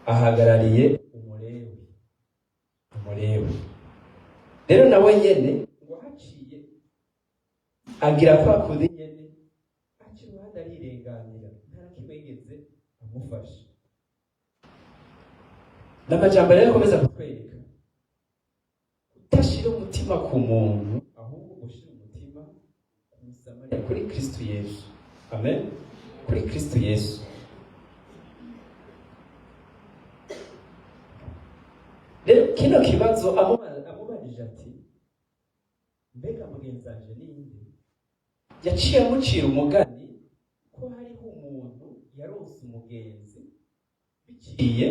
ahagarariye Umulewi. Umulewi rero nawe nyene ngo haciye agira kwa kundi nyene, aca iruhande, arirenganira, nta na kimwe yigeze amufasha. N'amajambo rero akomeza kutwereka kudashira umutima ku muntu, ahubwo gushira umutima ku Musamariya, kuri Kristo Yesu. Amen. Kuri Kristo Yesu. Rero kino kibazo amubajije ati: "Mbega mugenzi wanje ninde?" Yaciye amucira umugani ko hariho umuntu yaronse umugenzi biciye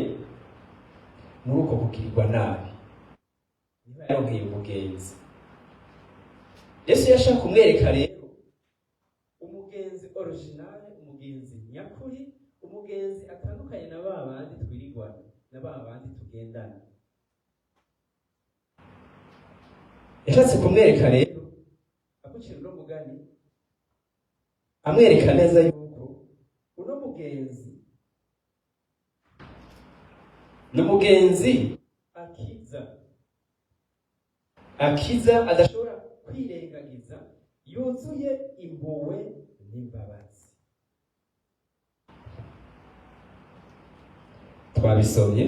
muri uko kugirirwa nabi, niba yaronkeye umugenzi. Yesu yashaka kumwereka rero umugenzi original, umugenzi nyakuri, umugenzi atandukanye na ba bandi twirigwana, na ba bandi tugendana. Yashatse kumwereka rero amucira uno mugani, amwereka neza yuko uno mugenzi ni umugenzi akiza, adashobora kwirengagiza, yuzuye impuhwe n'imbabazi. Twabisomye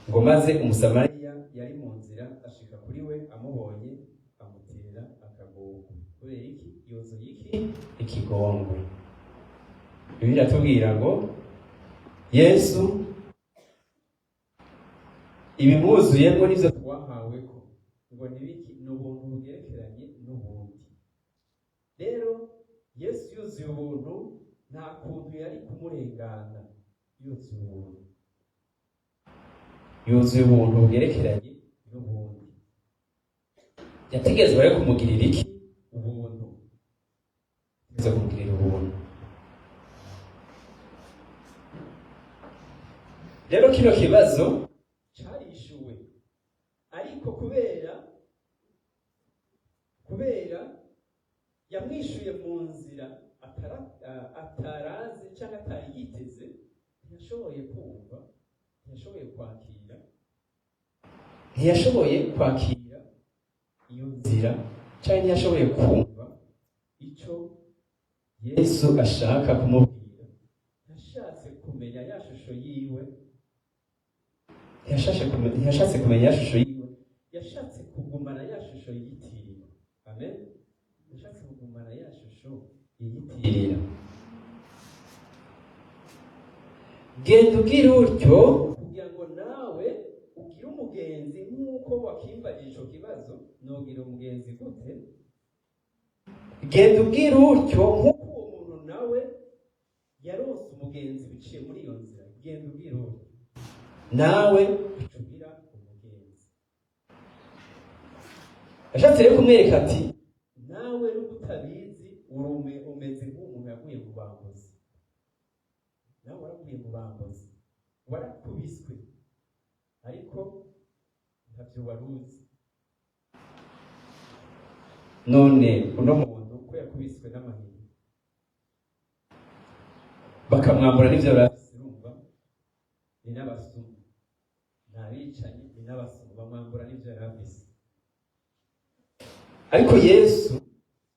ngo maze Umusamariya yari mu nzira ashika kuri we, amubonye amutera akagogo. Kubera iki? Yuzuye iki? Ikigongwe. Bibiliya iratubwira ngo Yesu ibimwuzuyemo nivyo twahaweko, ngo nibiki? Ni ubuntu bugerekeranye n'ubundi. Rero Yesu yuzuye ubuntu, nta kuntu yari kumurengana. Yuzuye ubuntu, yuzuye ubuntu bugerekeranye n'ubundi. Yategerezwa rero kumugirira iki? Ubuntu. Yategerezwa kumugirira ubuntu. Rero kino kibazo carishuwe, ariko kubera yamwishuye mu nzira atarazi cyangwa atari yiteze, ntiyashoboye kumva, ntiyashoboye kwakira. Ntiyashoboye kwakira iyo nzira, cyangwa ntiyashoboye kumva icyo Yesu ashaka kumubwira. Yashatse kumenya ya shusho yiwe, ntiyashatse kumenya ya shusho yiwe, yashatse kugumana ya shusho yiyitirira. Amen. Yashatse kugumana ya shusho yiyitirira. Genda ugira utyo kugira ngo nawe ugire umugenzi nk'uko wakimbajije ico kibazo: nogira umugenzi gute? Genda ubwira utyo nk'uko uwo muntu nawe yaronse umugenzi biciye muri iyo nzira. Genda ubwira utyo, nawe uca ugira umugenzi. Yashatse rero kumwereka ati: nawe nubwo utabizi, urume umeze nk'umuntu yaguye mu bambuzi. Nawe waraguye mu bambuzi, warakubiswe, ariko ntabyo wari uzi. None uno muntu ko yakubiswe n'amahiri, bakamwambura n'ivyo yari afise, urumva ni n'abasuma, ni abicanyi, ni n'abasuma, bamwambura n'ivyo yari afise, ariko Yesu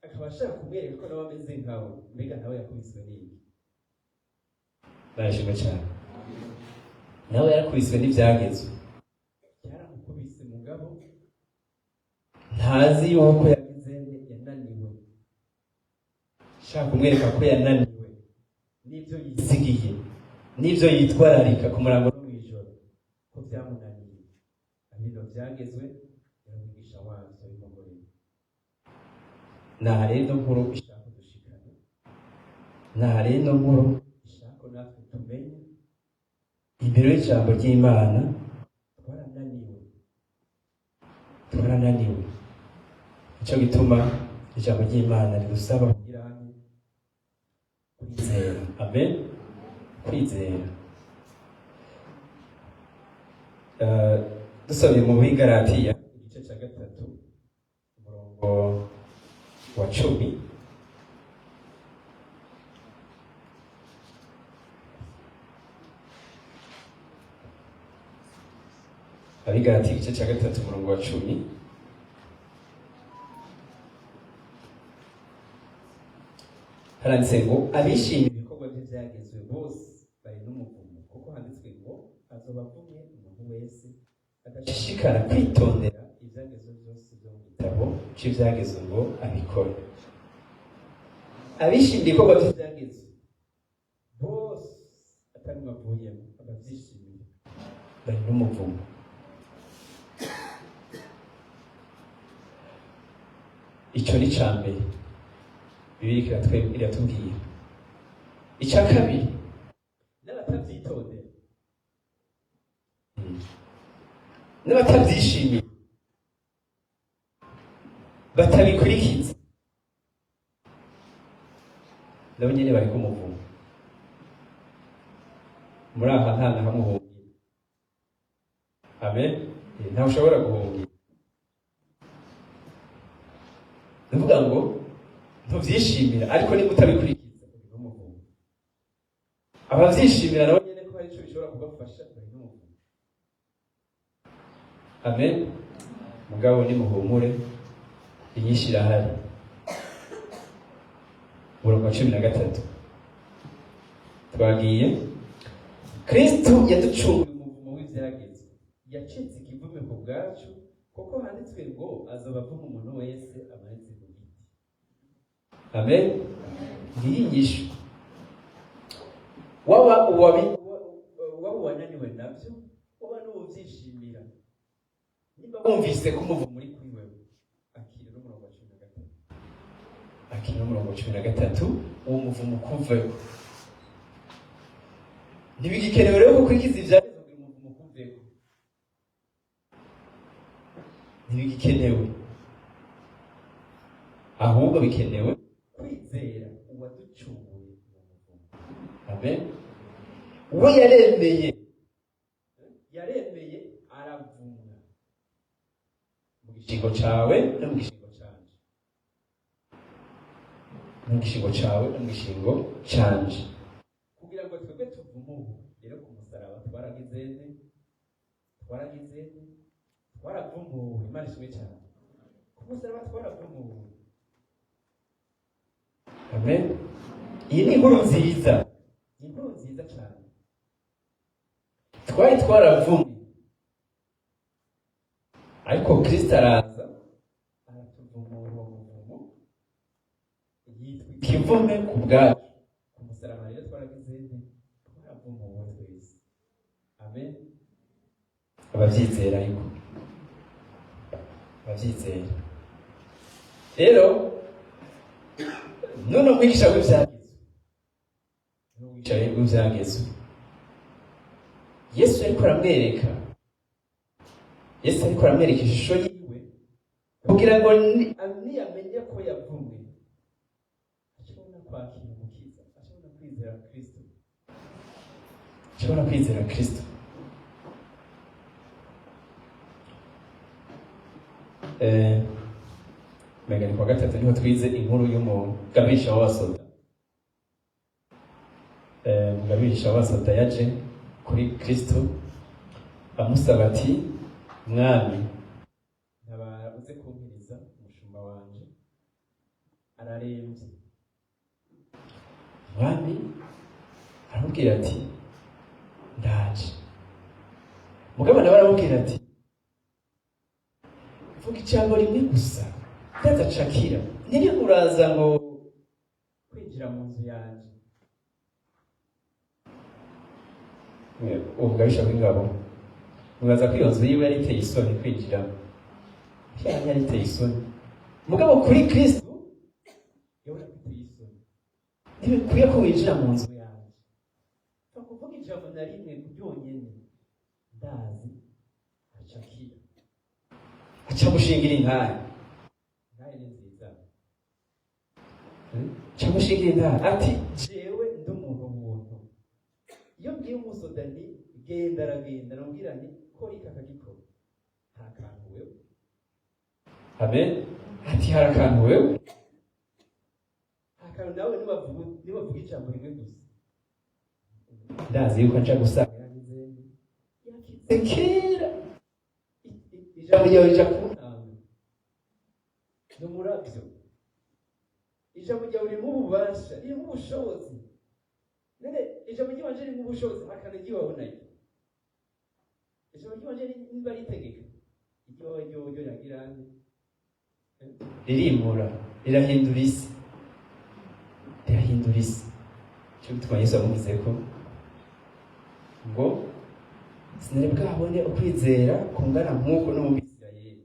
akaba ashaka kumwereka ko nawe ameze nkawe. Mbega nawe yakubiswe n'iki? Barashimwe cyane. Nawe yarakubiswe n'ibyagezwe, byaramukubise, mugabo ntazi yuko yagize, yananiwe. Shaka kumwereka ko yananiwe n'ibyo yizigiye, n'ibyo yitwararika ku murango no mw'ijoro, ko byamunaniye. Abino byagezwe yaramwigisha wabyo bimugoreye. Naha rero ino nkuru ishaka dushikana, naha rero ino nkuru ishaka natwe tumenye imbere y'ijambo ry'Imana. Twarananiwe, twarananiwe. Nicyo gituma ijambo ry'Imana ridusaba kugira kwizera. Amen. Kwizera. Dusabye mu Bigaratiya igice cya 3, umurongo wa 10. Abigaratiya igice cya 3, umurongo wa 10, haranditse ngo: abishimira ibikorwa by'ibyagezwe bose bari n'umuvumo, kuko handitswe ngo: azoba avumye umuntu wese adashishikara kwitondera ibyagezwe byose byo mu gitabo cy'ibyagezwe ngo abikore. Abishimira ibikorwa by'ibyagezwe bose, atari avuyemo, ababyishimiye bari n'umuvumo. Icyo ni icya mbere Bibiliya iratubwira. Icya kabiri, n'abatabyitondera, n'abatabyishimiye, batabikurikiza, nabo nyene bari kumuvumo. Muri aha nta na hamwe uhungira. Amen. Ntawe ushobora guhungira. Ndavuga ngo ntuvyishimira, ariko niba utabikurikiza uri n'umuvumo. Abavyishimira nabo nyene ko hari ico bishobora kubafasha, bari n'umuvumo. Amen. Mugabo nimuhumure, inyinshi irahari. Umurongo wa 13 twagiye: Kristu yaducunguye umuvumo w'ivyagezwe, yacitse ikivume ku bwacu, kuko handitswe ngo: azoba avuma umuntu wese amanitse ku giti. Amen. Ngiyi inyishu. Waba uwananiwe navyo, waba n'uwuvyishimira, nimba wumvise ko umuvumo uri kuri wewe, akira n'umurongo wa 13, akira n'umurongo wa 13, uwo muvumo ukuveho. Ntibigikenewe rero gukurikiza ivyagezwe kugira umuvumo ukuveho, ntibigikenewe. Ahubwo bikenewe kwizera uwaducunguye uwo muvumo. Amen. We yaremeye, yaremeye aravumwa mu gishingo cawe no mu gishingo canje, no mu gishingo cawe no mu gishingo canje, kugira ngo twebwe tuvume ubu. Rero ku musaraba twaragize nte? Twaragize nte? Twaravumuwe. Imana ishimwe cyane. Ku musaraba twaravumuwe. Amen. Iyi ni inkuru nziza, ni inkuru nziza cyane. Twari twaravumwe, ariko Kristo araza aratuvumura uwo muvumo, yitwa ikivume ku bwacu ku musaraba. Rero twaragize nte? Twaravumuwe twese. Amen. Ababyizera, ariko ababyizera rero, none umwigisha w'ibyagezwe, n'umwigisha w'ibyagezwe, Yesu ariko aramwereka, Yesu ariko aramwereka ishusho yiwe kugira ngo niyamenye ko yavumwe, ashobora kwakira Umukiza, ashobora kwizera Kristo, ashobora kwizera Kristo. Menga ni kuwa gatatu niho twize inkuru y'umugabisha w'abasoda. Umugabisha w'abasoda yaje kuri Kristo amusaba ati: "Mwami, ntabara uze kumpiriza umushumba wanje, ararembye." Mwami aramubwira ati: "Ndaje." Mugabo nawe aramubwira ati: "Vuga ijambo rimwe gusa, ndazacakira, ntiri uraza ngo kwinjira mu nzu yanjye." Uwo mugabisha w'ingabo, mubaza ko iyo nzu yiwe yari iteye isoni kwinjiramo? Yari iteye isoni, mugabo kuri Kristo yabona ko iteye isoni. "Ntibikwiye ko winjira mu nzu yanjye. Pfa kuvuga ijambo na rimwe ryonyene, ndazi acakira." Aca mushingira intahe. Intahe ni nziza. Aca mushingira intahe ati: "Jewe ndi umuntu buntu. Iyo mbwiye umusoda nti genda, aragenda. Namubwira nti kora iki, akagikora. Hari akantu wewe." Amen. Ati: "Hari akantu wewe, hari akantu nawe. Nibavuga ijambo rimwe gusa, ndazi yuko nja gusanga yagize, yakize kera. Ijambo ryawe rija kuntanga, ni umurabyo. Ijambo ryawe ririmo ububasha, ririmo ubushobozi. None ijambo ry'iwanje ririmo ubushobozi, hakana iry'iwawe nayo? Ijambo ry'iwanje niba ritegeka, iry'iwawe ryoryo riragira nte? Ririmura, rirahindura isi, rirahindura isi." Cyo gituma Yesu yamuvuze ko ngo: "Sinari bwabone ukwizera kungana nk'uko no mu Bisirayeli."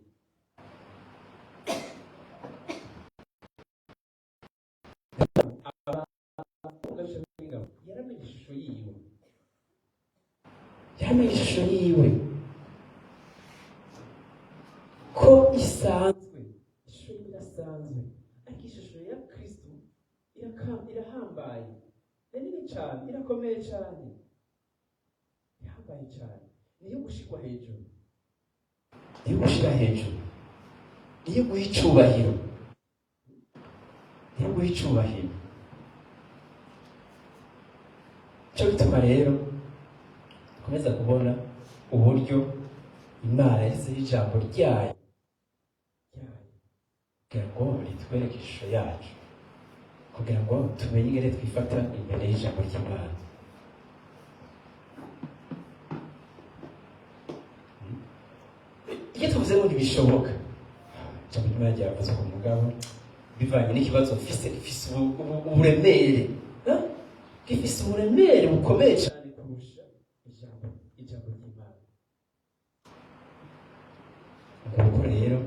Yaramenye ishusho yiwe, yaramenye ishusho yiwe ko isanzwe, ishusho yiwe irasanzwe, ariko ishusho ya Kristo irahambaye, ni nini cyane, irakomeye cyane, ihambaye cyane. Niyo gushirwa hejuru, niyo gushira hejuru, niyo guha icubahiro, niyo guha icubahiro. Cyo bituma rero dukomeza kubona uburyo Imana yashyizeho ijambo ryayo kugira ngo ritwereke ishusho yacu, kugira ngo tumenye ingene twifata imbere y'ijambo ry'Imana. Iyo tuvuze ngo ntibishoboka, ijambo ry'Imana ryavuze ku mugabo, bivanye n'ikibazo mfise, gifise uburemere, eh? Gifise uburemere bukomeye cyane kurusha ijambo ry'Imana. Nguko rero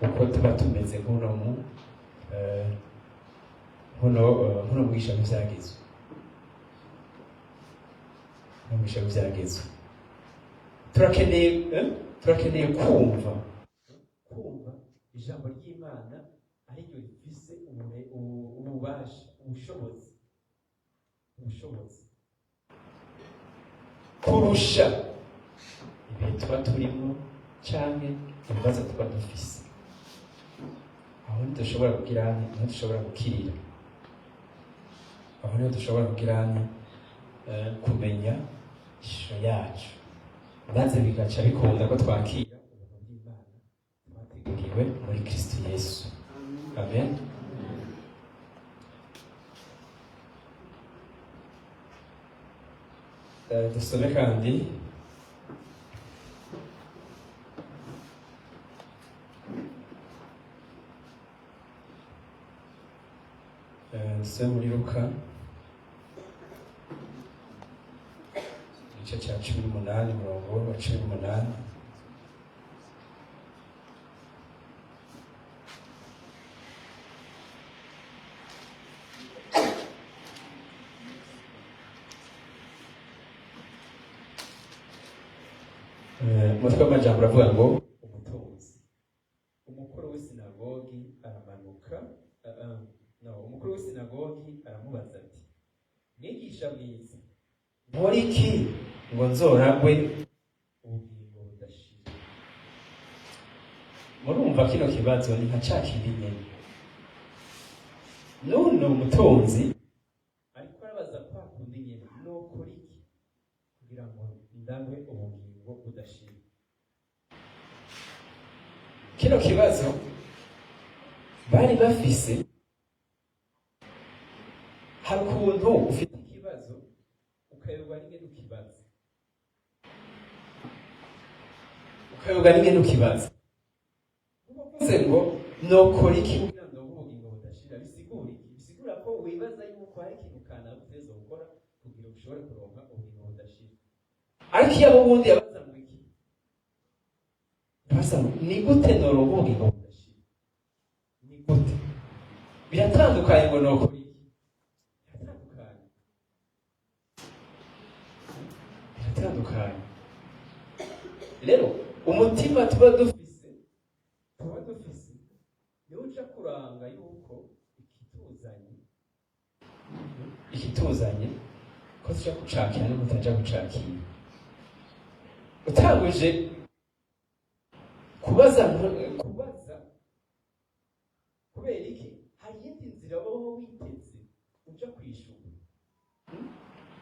uko tuba tumeze nk'uno mu nkuno mwigisha w'ivyagezwe, nkuno mwigisha w'ivyagezwe. Turakeneye kumva ijambo ry'Imana ariryo rifise ububasha, ubushobozi kurusha ibihe tuba turimo canke ibibazo tuba dufise. Aho ntidushobora kugira, niho dushobora gukirira, aho niho dushobora kugira kumenya ishusho yacu. Maze bigaca bikunda ko twakira ubuntu bw'Imana twateguriwe muri Kristo Yesu. Amen. Dusome kandi dusome muri Luka igice cya 18, umurongo wa 18. Umutwe w'amajambo uravuga ngo umutunzi. Umukuru w'isinagogi aramanuka, no, umukuru w'isinagogi aramubaza ati: "Mwigisha mwiza, nkore iki ngo nzoragwe ubugingo budashira?" Murumva kino kibazo ni nka ca kindi nyene. None umutunzi ariko arabaza kwa kundi nyene: "Nokora iki kugira ngo ndagwe ubugingo budashira?" Kino kibazo bari bafise, hari ukuntu ufite ikibazo ukayoberwa n'ingene ukibaza, ukayoberwa n'ingene ukibaza. Uvuze ngo "Nokora iki kugira ngo ndonke ubugingo budashira", bisigura iki? Bisigura ko wibaza yuko hari ikintu kanaka utegerezwa gukora kugira ngo ushobore kuronka ubugingo budashira. Ariko iyo abo ubundi yabaza ngo iki, yabaza ngo "Ni gute noronka ubugingo budashira? Ni gute?" Biratandukanye ngo "Nokora iki?" Biratandukanye, biratandukanye. Rero umutima tuba dufise niwo uca kuranga yuko ikituzanye ko tuja kucakira no kutaja kucakira. Utanguje kubaza kubera iki, hari iyindi nzira wowe witeze uja kwishura.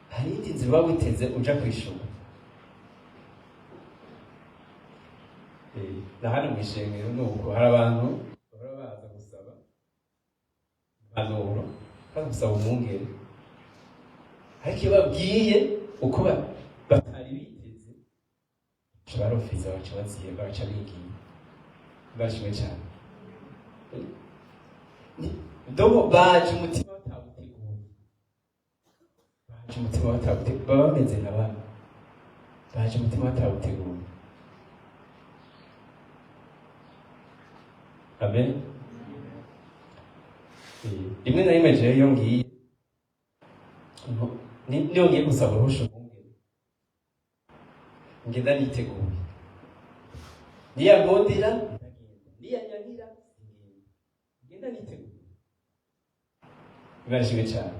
Hari iyindi nzira uba witeze uja kwishura. Na hano mw'ishengero ni uko, hari abantu bahora baza gusaba impanuro, baza gusaba umwungere, ariko iyo babwiye uko batari biteze, baca barofiza, baca baziye, baca bigiye bashimwe cyane. Domo baje umutima batawuteguye, baje umutima batawuteguye, baba bameze nka bamwe baje umutima batawuteguye. Amen. Rimwe na rimwe jewe iyo ngiye niyo ngiye gusaba uruhusha umwungere, ngenda niteguye. Niyankundira ndagenda, niyanyanira singenda, ngenda niteguye. Imana ishimwe cyane.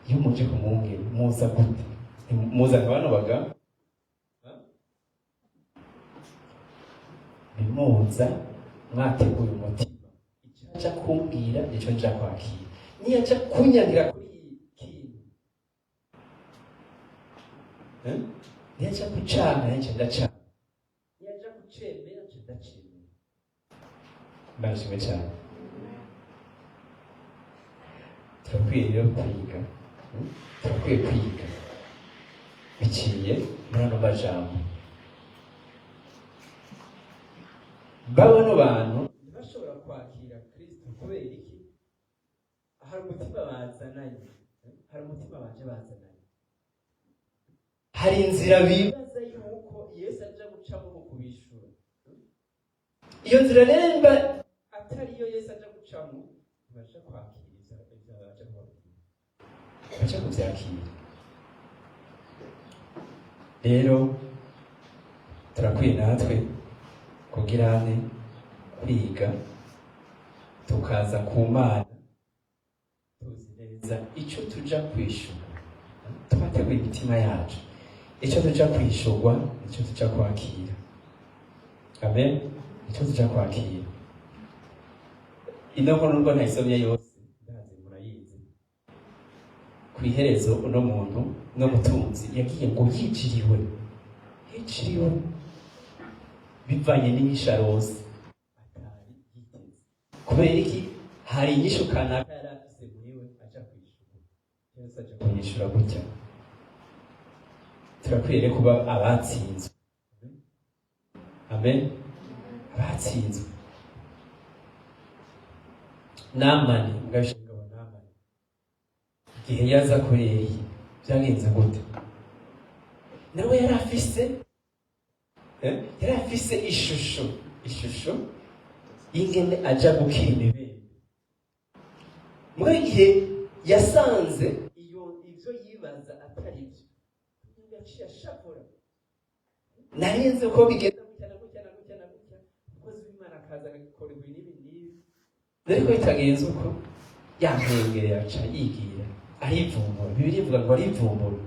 Iyo muje ku mwungere muza gute? Muza nka bano bagabo? Nimuza mwateguye umutima, icyo aja kumbwira nico nja kwakira. Niyo aja kunyangira kuri iyi kintu, eh? Niyo aja kucana nico ndacana, niyo aja kucemera nico ndacemera. Imana ishimwe cyane. Turakwiye rero kwiga, Turakwiye kwiga biciye muri ano majambo. Bano bantu ntibashobora kwakira Kristo kubera iki? Hari umutima bazananye, hari umutima baje bazananye, hari inzira bibaza yuko Yesu aja gucamo mu kubishura. Iyo nzira rero nimba atari iyo Yesu aja gucamo, ntibaja kwakira ivyo baja kubabwira, baja kuvyakira. Rero turakwiye natwe kugira ane kwiga, tukaza ku Mana tuzi neza icyo tuja kwishura, twateguye imitima yacu. Icyo tuja kwishurwa nicyo tuja kwakira. Amen. Icyo tuja kwakira. Ino nkuru nubwo ntayisomye yose, ndazi murayizi. Kwizera. Iherezo uno muntu no mutunzi yagiye ngo yiciriwe, yiciriwe bivanye n'inyishu aronse atari yiteze. Kubera iki? Hari inyishu kanaka yari afise muri we aja kwishura. Yesu aja kunyishura gutya. Turakwiriye kuba abatsinzwe. Amen. Abatsinzwe. Namani, mugabishinga wa Namani, igihe yaza kuri Eliya byagenze gute? Nawe yari afise ishusho y'ingene aja gukira imibembe. Muri igihe yasanze iyo ivyo yibaza atari byo, yaciye ashavura: "Narinzi uko bigenda gutya na gutya na gutya na gutya, umukozi w'Imana akaza agakora ibi n'ibi n'ibi, ariko bitagenze uko." Yampengere aca yigira arivumbura. Bibiliya ivuga ngo arivumbura.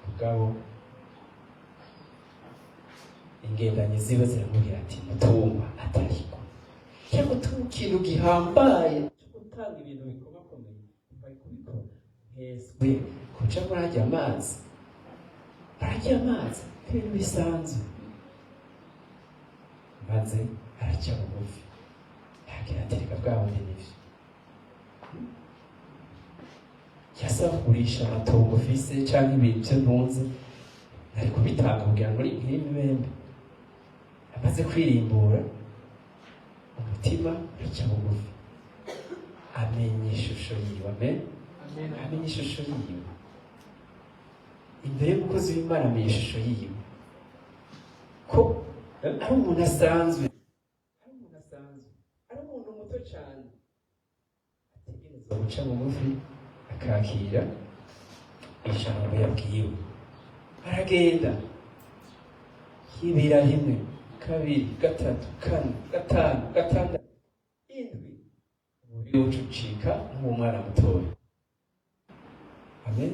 Mugabo ingendanyi ziwe ziramubwira ati: "Mutungwa atariko cyangwa gutanga ikintu gihambaye cyo gutanga ibintu bikomakomeye, bari kubikora nkeswe kuca murajya amazi, murajya amazi, ibintu bisanzwe." Maze araca bugufi, yagira ati: "Reka bwa bundi nivyo yasaba kugurisha amatongo ufise canke ibintu vyo ntunze, nari kubitanga kugira ngo nkire imibembe." Amaze kwirimbura umutima, araca bugufi, amenya ishusho yiwe. Amen. Amenya ishusho yiwe imbere y'umukozi w'Imana, amenya ishusho yiwe ko ari umuntu asanzwe, ari umuntu asanzwe, ari umuntu muto cyane, ategerezwa guca bugufi akakira ijambo yabwiwe. Aragenda yibira rimwe, kabiri, gatatu, kane, gatanu, gatandatu, indwi, umubiri wuca ucika nk'umwana mutoya. Amen.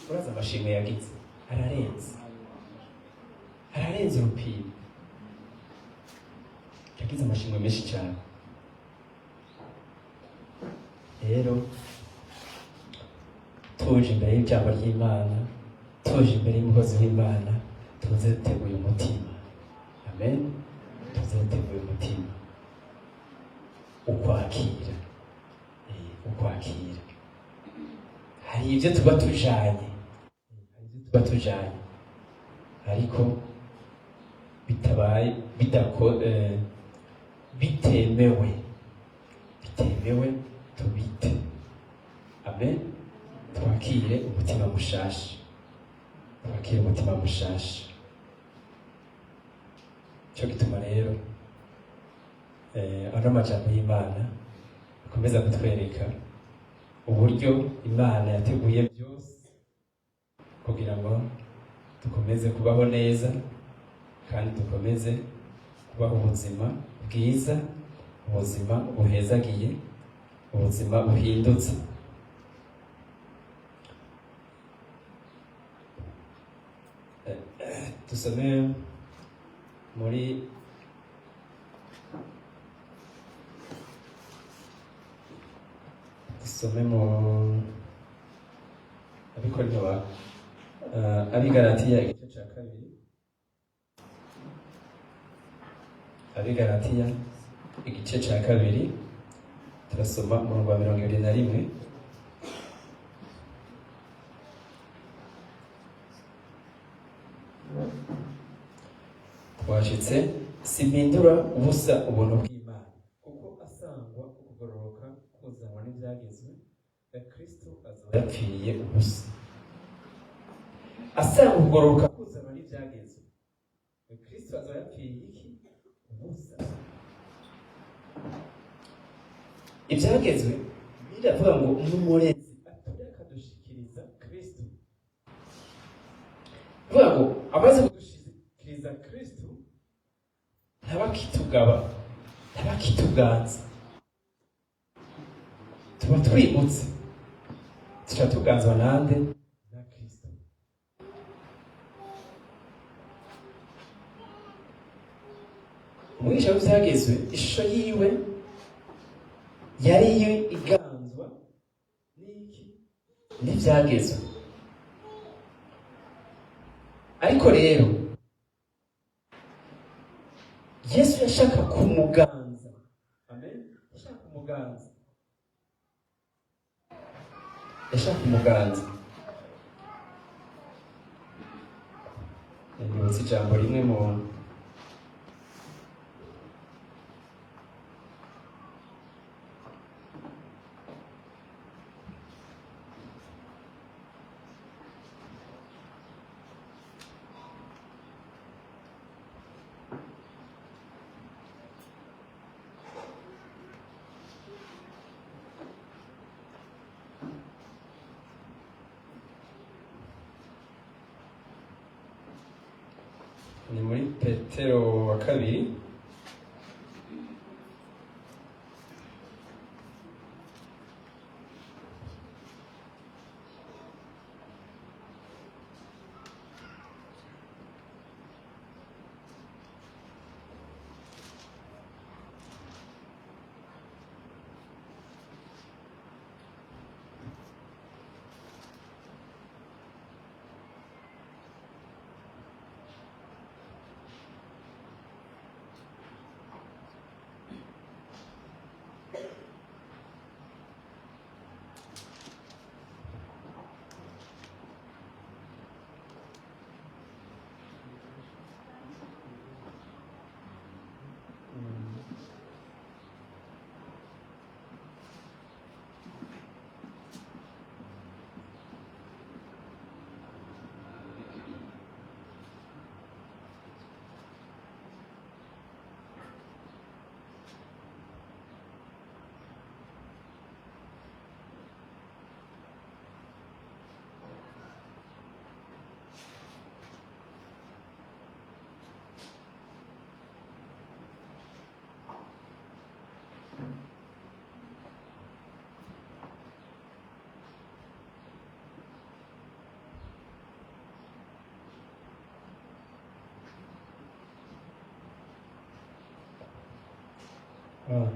Uraza amashimwe yagize ararenze, ararenze urupimo. Yagize amashimwe menshi cyane. Rero tuje imbere y'ijambo ry'Imana, tuje imbere y'umukozi w'Imana, tuze duteguye umutima. Amen. Tuze duteguye umutima ukwakira. Ukwakira. Hari ibyo tuba tujanye, hari ibyo tuba tujanye ariko bitabaye bidako bitemewe, bitemewe, tubite. Amen. Twakire umutima mushasha, twakire umutima mushasha. Cyo gituma rero ano majambo y'Imana akomeza kutwereka uburyo Imana yateguye byose kugira ngo dukomeze kubaho neza kandi dukomeze kubaho ubuzima bwiza, ubuzima buhezagiye, ubuzima buhindutse. Dusome muri dusome mu Abikorinto ba Abigalatiya igice cya kabiri, Abigalatiya igice cya kabiri, turasoma umurongo wa 21. Twashitse: "Simpindura ubusa ubuntu bw'Imana, kuko asangwa ukugororoka kuzanwa n'ibyagezwe, na Kristo azoba yapfiriye ubusa." Asanga ukugororoka kuzanwa n'ibyagezwe, Kristo azoba yapfiriye iki? Ubusa. Ibyagezwe biravuga ngo n'umurezi ature akadushikiriza Kristo. Bivuga ngo amaze kudushikiriza Kristo, ntabakitugaba, ntabakituganza, tuba twibutse, tuca tuganzwa nande? Na Kristo. Umwigisha w'ivyagezwe, ishusho yiwe yari iyo iganzwa. n'ivyagezwe. Ariko rero Yesu yashaka kumuganza. Amen. Yashaka kumuganza, yashaka kumuganza. Nibutse ijambo rimwe mu ni muri Petero wa kabiri. Ah,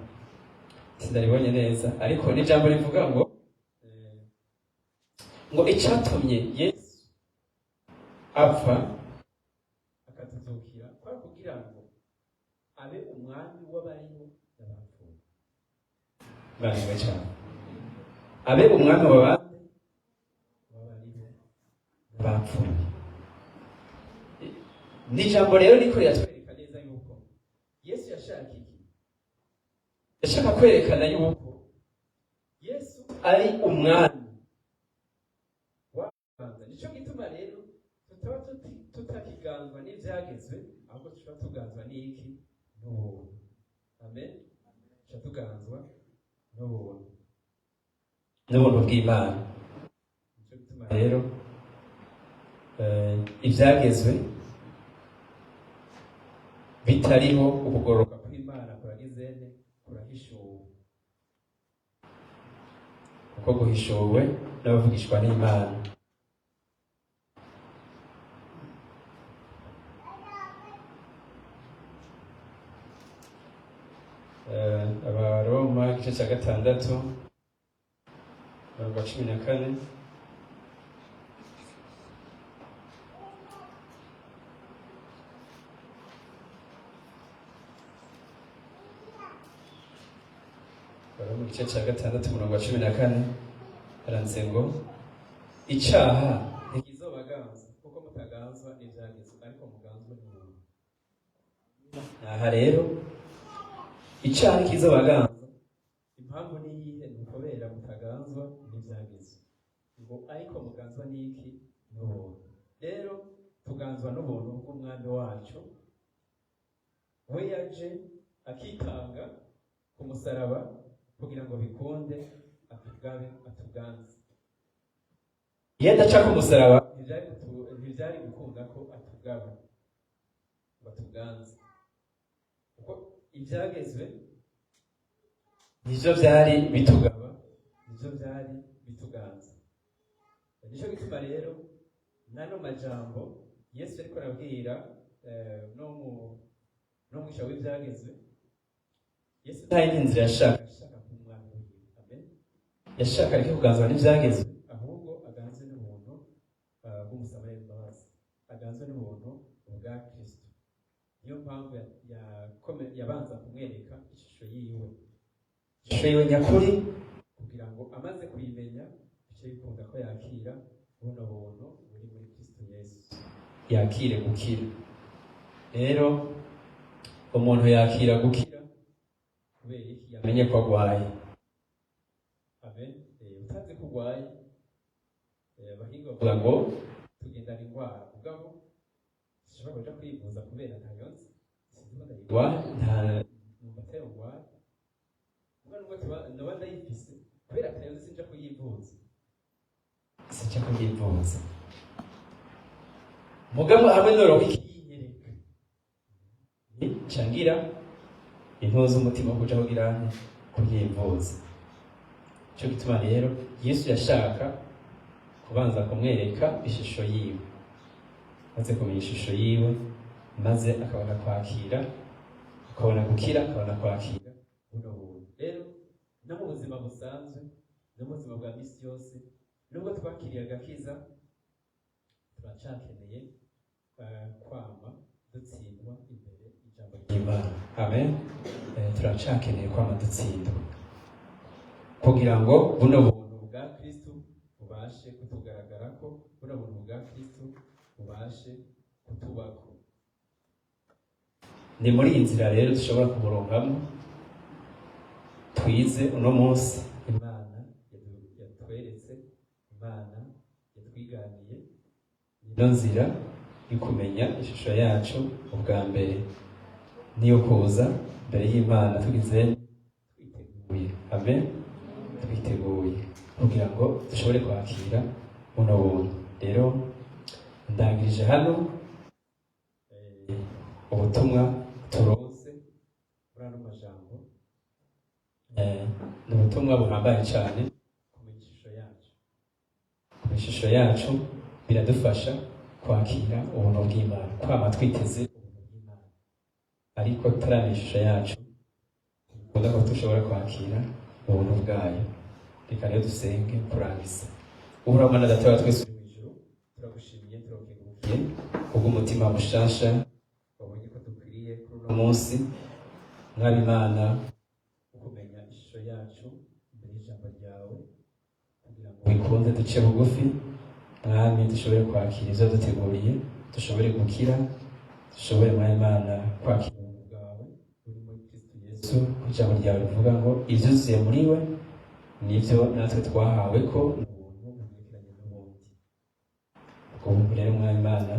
sinaribonye neza, ariko ni ijambo rivuga ngo ngo icatumye Yesu apfa akatuzukira kwari kugira ngo abe umwami w'abariho n'abapfuye. Imana cyane, abe umwami w'abandi w'abariho n'abapfuye. Ni ijambo rero riko riratwereka neza yuko Yesu yashaka iki? Yashaka kwerekana yuko Yesu ari umwami wabanza. Nico gituma rero tutaba tutakiganzwa n'ivyagezwe, ahubwo tuba tuganzwa n'iki? N'ubuntu. Amen. Tuba tuganzwa n'ubuntu, n'ubuntu bw'Imana. Nico gituma rero ivyagezwe bitariho, ukugororoka kw'Imana kuragizene kurahishuwe, kuko guhishuwe n'abavugishwa n'Imana. Abaroma igice cya 6 umurongo wa 14. Abaroma igice cya 6 umurongo wa 14 haranditse ngo icaha ntikizobaganza, kuko mutaganzwa n'ivyagezwe, ariko muganzwa n'ubuntu. Aha rero icaha ntikizobaganza, impamvu ni iyihe? Ni ukubera mutaganzwa n'ivyagezwe, ngo ariko muganzwa n'iki? N'ubuntu. Rero tuganzwa n'ubuntu bw'umwami wacu, we yaje akitanga ku musaraba kugira ngo bikunde atugabe, atuganze. Iyo adaca ku musaraba ntivyari gukunda ko atugaba ngo atuganze, kuko ivyagezwe nivyo vyari bitugaba, nivyo vyari bituganza. Nico gituma rero nano majambo Yesu ariko arabwira no mwisha w'ivyagezwe, Yesu nta yindi nzira yashaka, yashaka kumwami wiwe. Amen. Yashaka areke kuganzwa n'ivyagezwe, ahubwo bwa Kristo. Niyo mpamvu yabanza kumwereka ishusho yiwe, ishusho yiwe nyakuri, kugira ngo amaze kuyimenya bice bikunda ko yakira buno buntu buri muri Kristo Yesu, yakire gukira. Rero umuntu yakira gukira kubera iki? Yamenye ko agwaye. Amen. Utazi ko ugwaye, abahinga bavuga ngo tugendana indwara, mugabo sinshobora kuja kwivuza kubera ntayo nzi, sinzi ko ndayigwaye, nta numva atayo ngwaye. Mugabo nubwo noba ndayifise, kubera atayo nzi sinja kuyivuza, sinja kuyivuza. Mugabo hamwe noronka ikiyinyereka, cangira intuza umutima wo kuja kugira kuyivuza. Ico gituma rero Yesu yashaka kubanza kumwereka ishusho yiwe, maze kumenya ishusho yiwe, maze akabona kwakira, akabona gukira, akabona kwakira buno buntu. Rero no mu buzima busanzwe, no mu buzima bwa misi yose, nubwo twakiriye agakiza, turacakeneye kwama dutsindwa imbere y'ijambo ry'Imana. Amen. Turacakeneye kwama dutsindwa kugira ngo buno buntu bwa Kristo bubashe kutugaragarako, buno buntu bwa Kristo bubashe kutubako. Ni muri iyi nzira rero dushobora kuburonkamo twize uno munsi. Imana yatweretse, Imana yatwiganiye ino nzira yo kumenya ishusho yacu ubwa mbere, niyo kuza mbere y'Imana tugize twiteguye. Amen. Twiteguye kugira ngo dushobore kwakira buno buntu. Rero ndangirije hano ubutumwa turonse muri ano majambo. Ni ubutumwa buhambaye cyane. Kumenya ishusho yacu, kumenya ishusho yacu biradufasha kwakira ubuntu bw'Imana, kwama twiteze ubuntu bw'Imana. Ariko tutaramenya ishusho yacu, ntibikunda ko dushobora kwakira ubuntu bwayo. Reka rero dusenge kurangiza. Uhoraho Mana Data wa twese uri mu ijuru, turagushimiye, turagukengurukiye kubw'umutima mushasha wabonye ko dukwiriye kuri uno munsi. Mwami Imana, ukumenya ishusho yacu imbere y'ijambo ryawe, kugira ngo bikunde duce bugufi, Mwami, dushobore kwakira ivyo duteguriye, dushobore gukira, dushobore, Mwami Imana, kwakira ubuntu bwawe buri muri Kristo Yesu. Ku ijambo ryawe rivuga ngo ivyuzuye muri we nivyo natwe twahawe, ko ubuntu bumwekeranye n'ubundi. Ubwo buntu rero, Mwami Imana,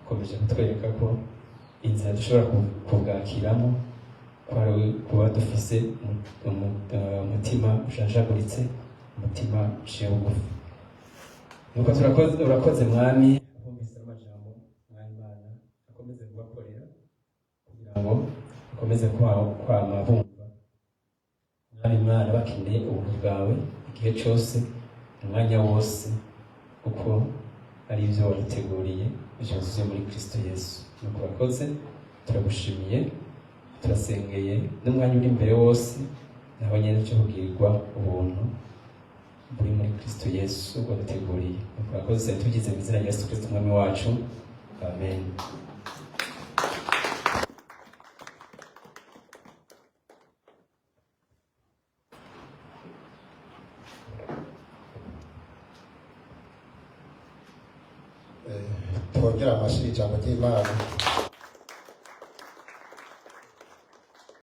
ukomeje kutwereka ko inzira dushobora kubwakiramo ko ari kuba dufise umutima ushanjaguritse, umutima uciye bugufi. Nuko urakoze Mwami, abumvise amajambo, Mwami Imana, akomeze kubakorera kugira ngo akomeze kwama bumva, Mwami Imana, bakeneye ubuntu bwawe igihe cyose, umwanya wose, kuko ari ibyo waduteguriye byuzuye muri Kristo Yesu. Nuko urakoze, turagushimiye, turasengeye n'umwanya uri imbere wose, naho nyine cyo kubwirwa ubuntu buri muri Kristo Yesu waduteguriye. Nuko urakoze, tugize mu izina rya Yesu Kristo Umwami wacu. Amen.
Twongere amashyi ijambo ry'Imana.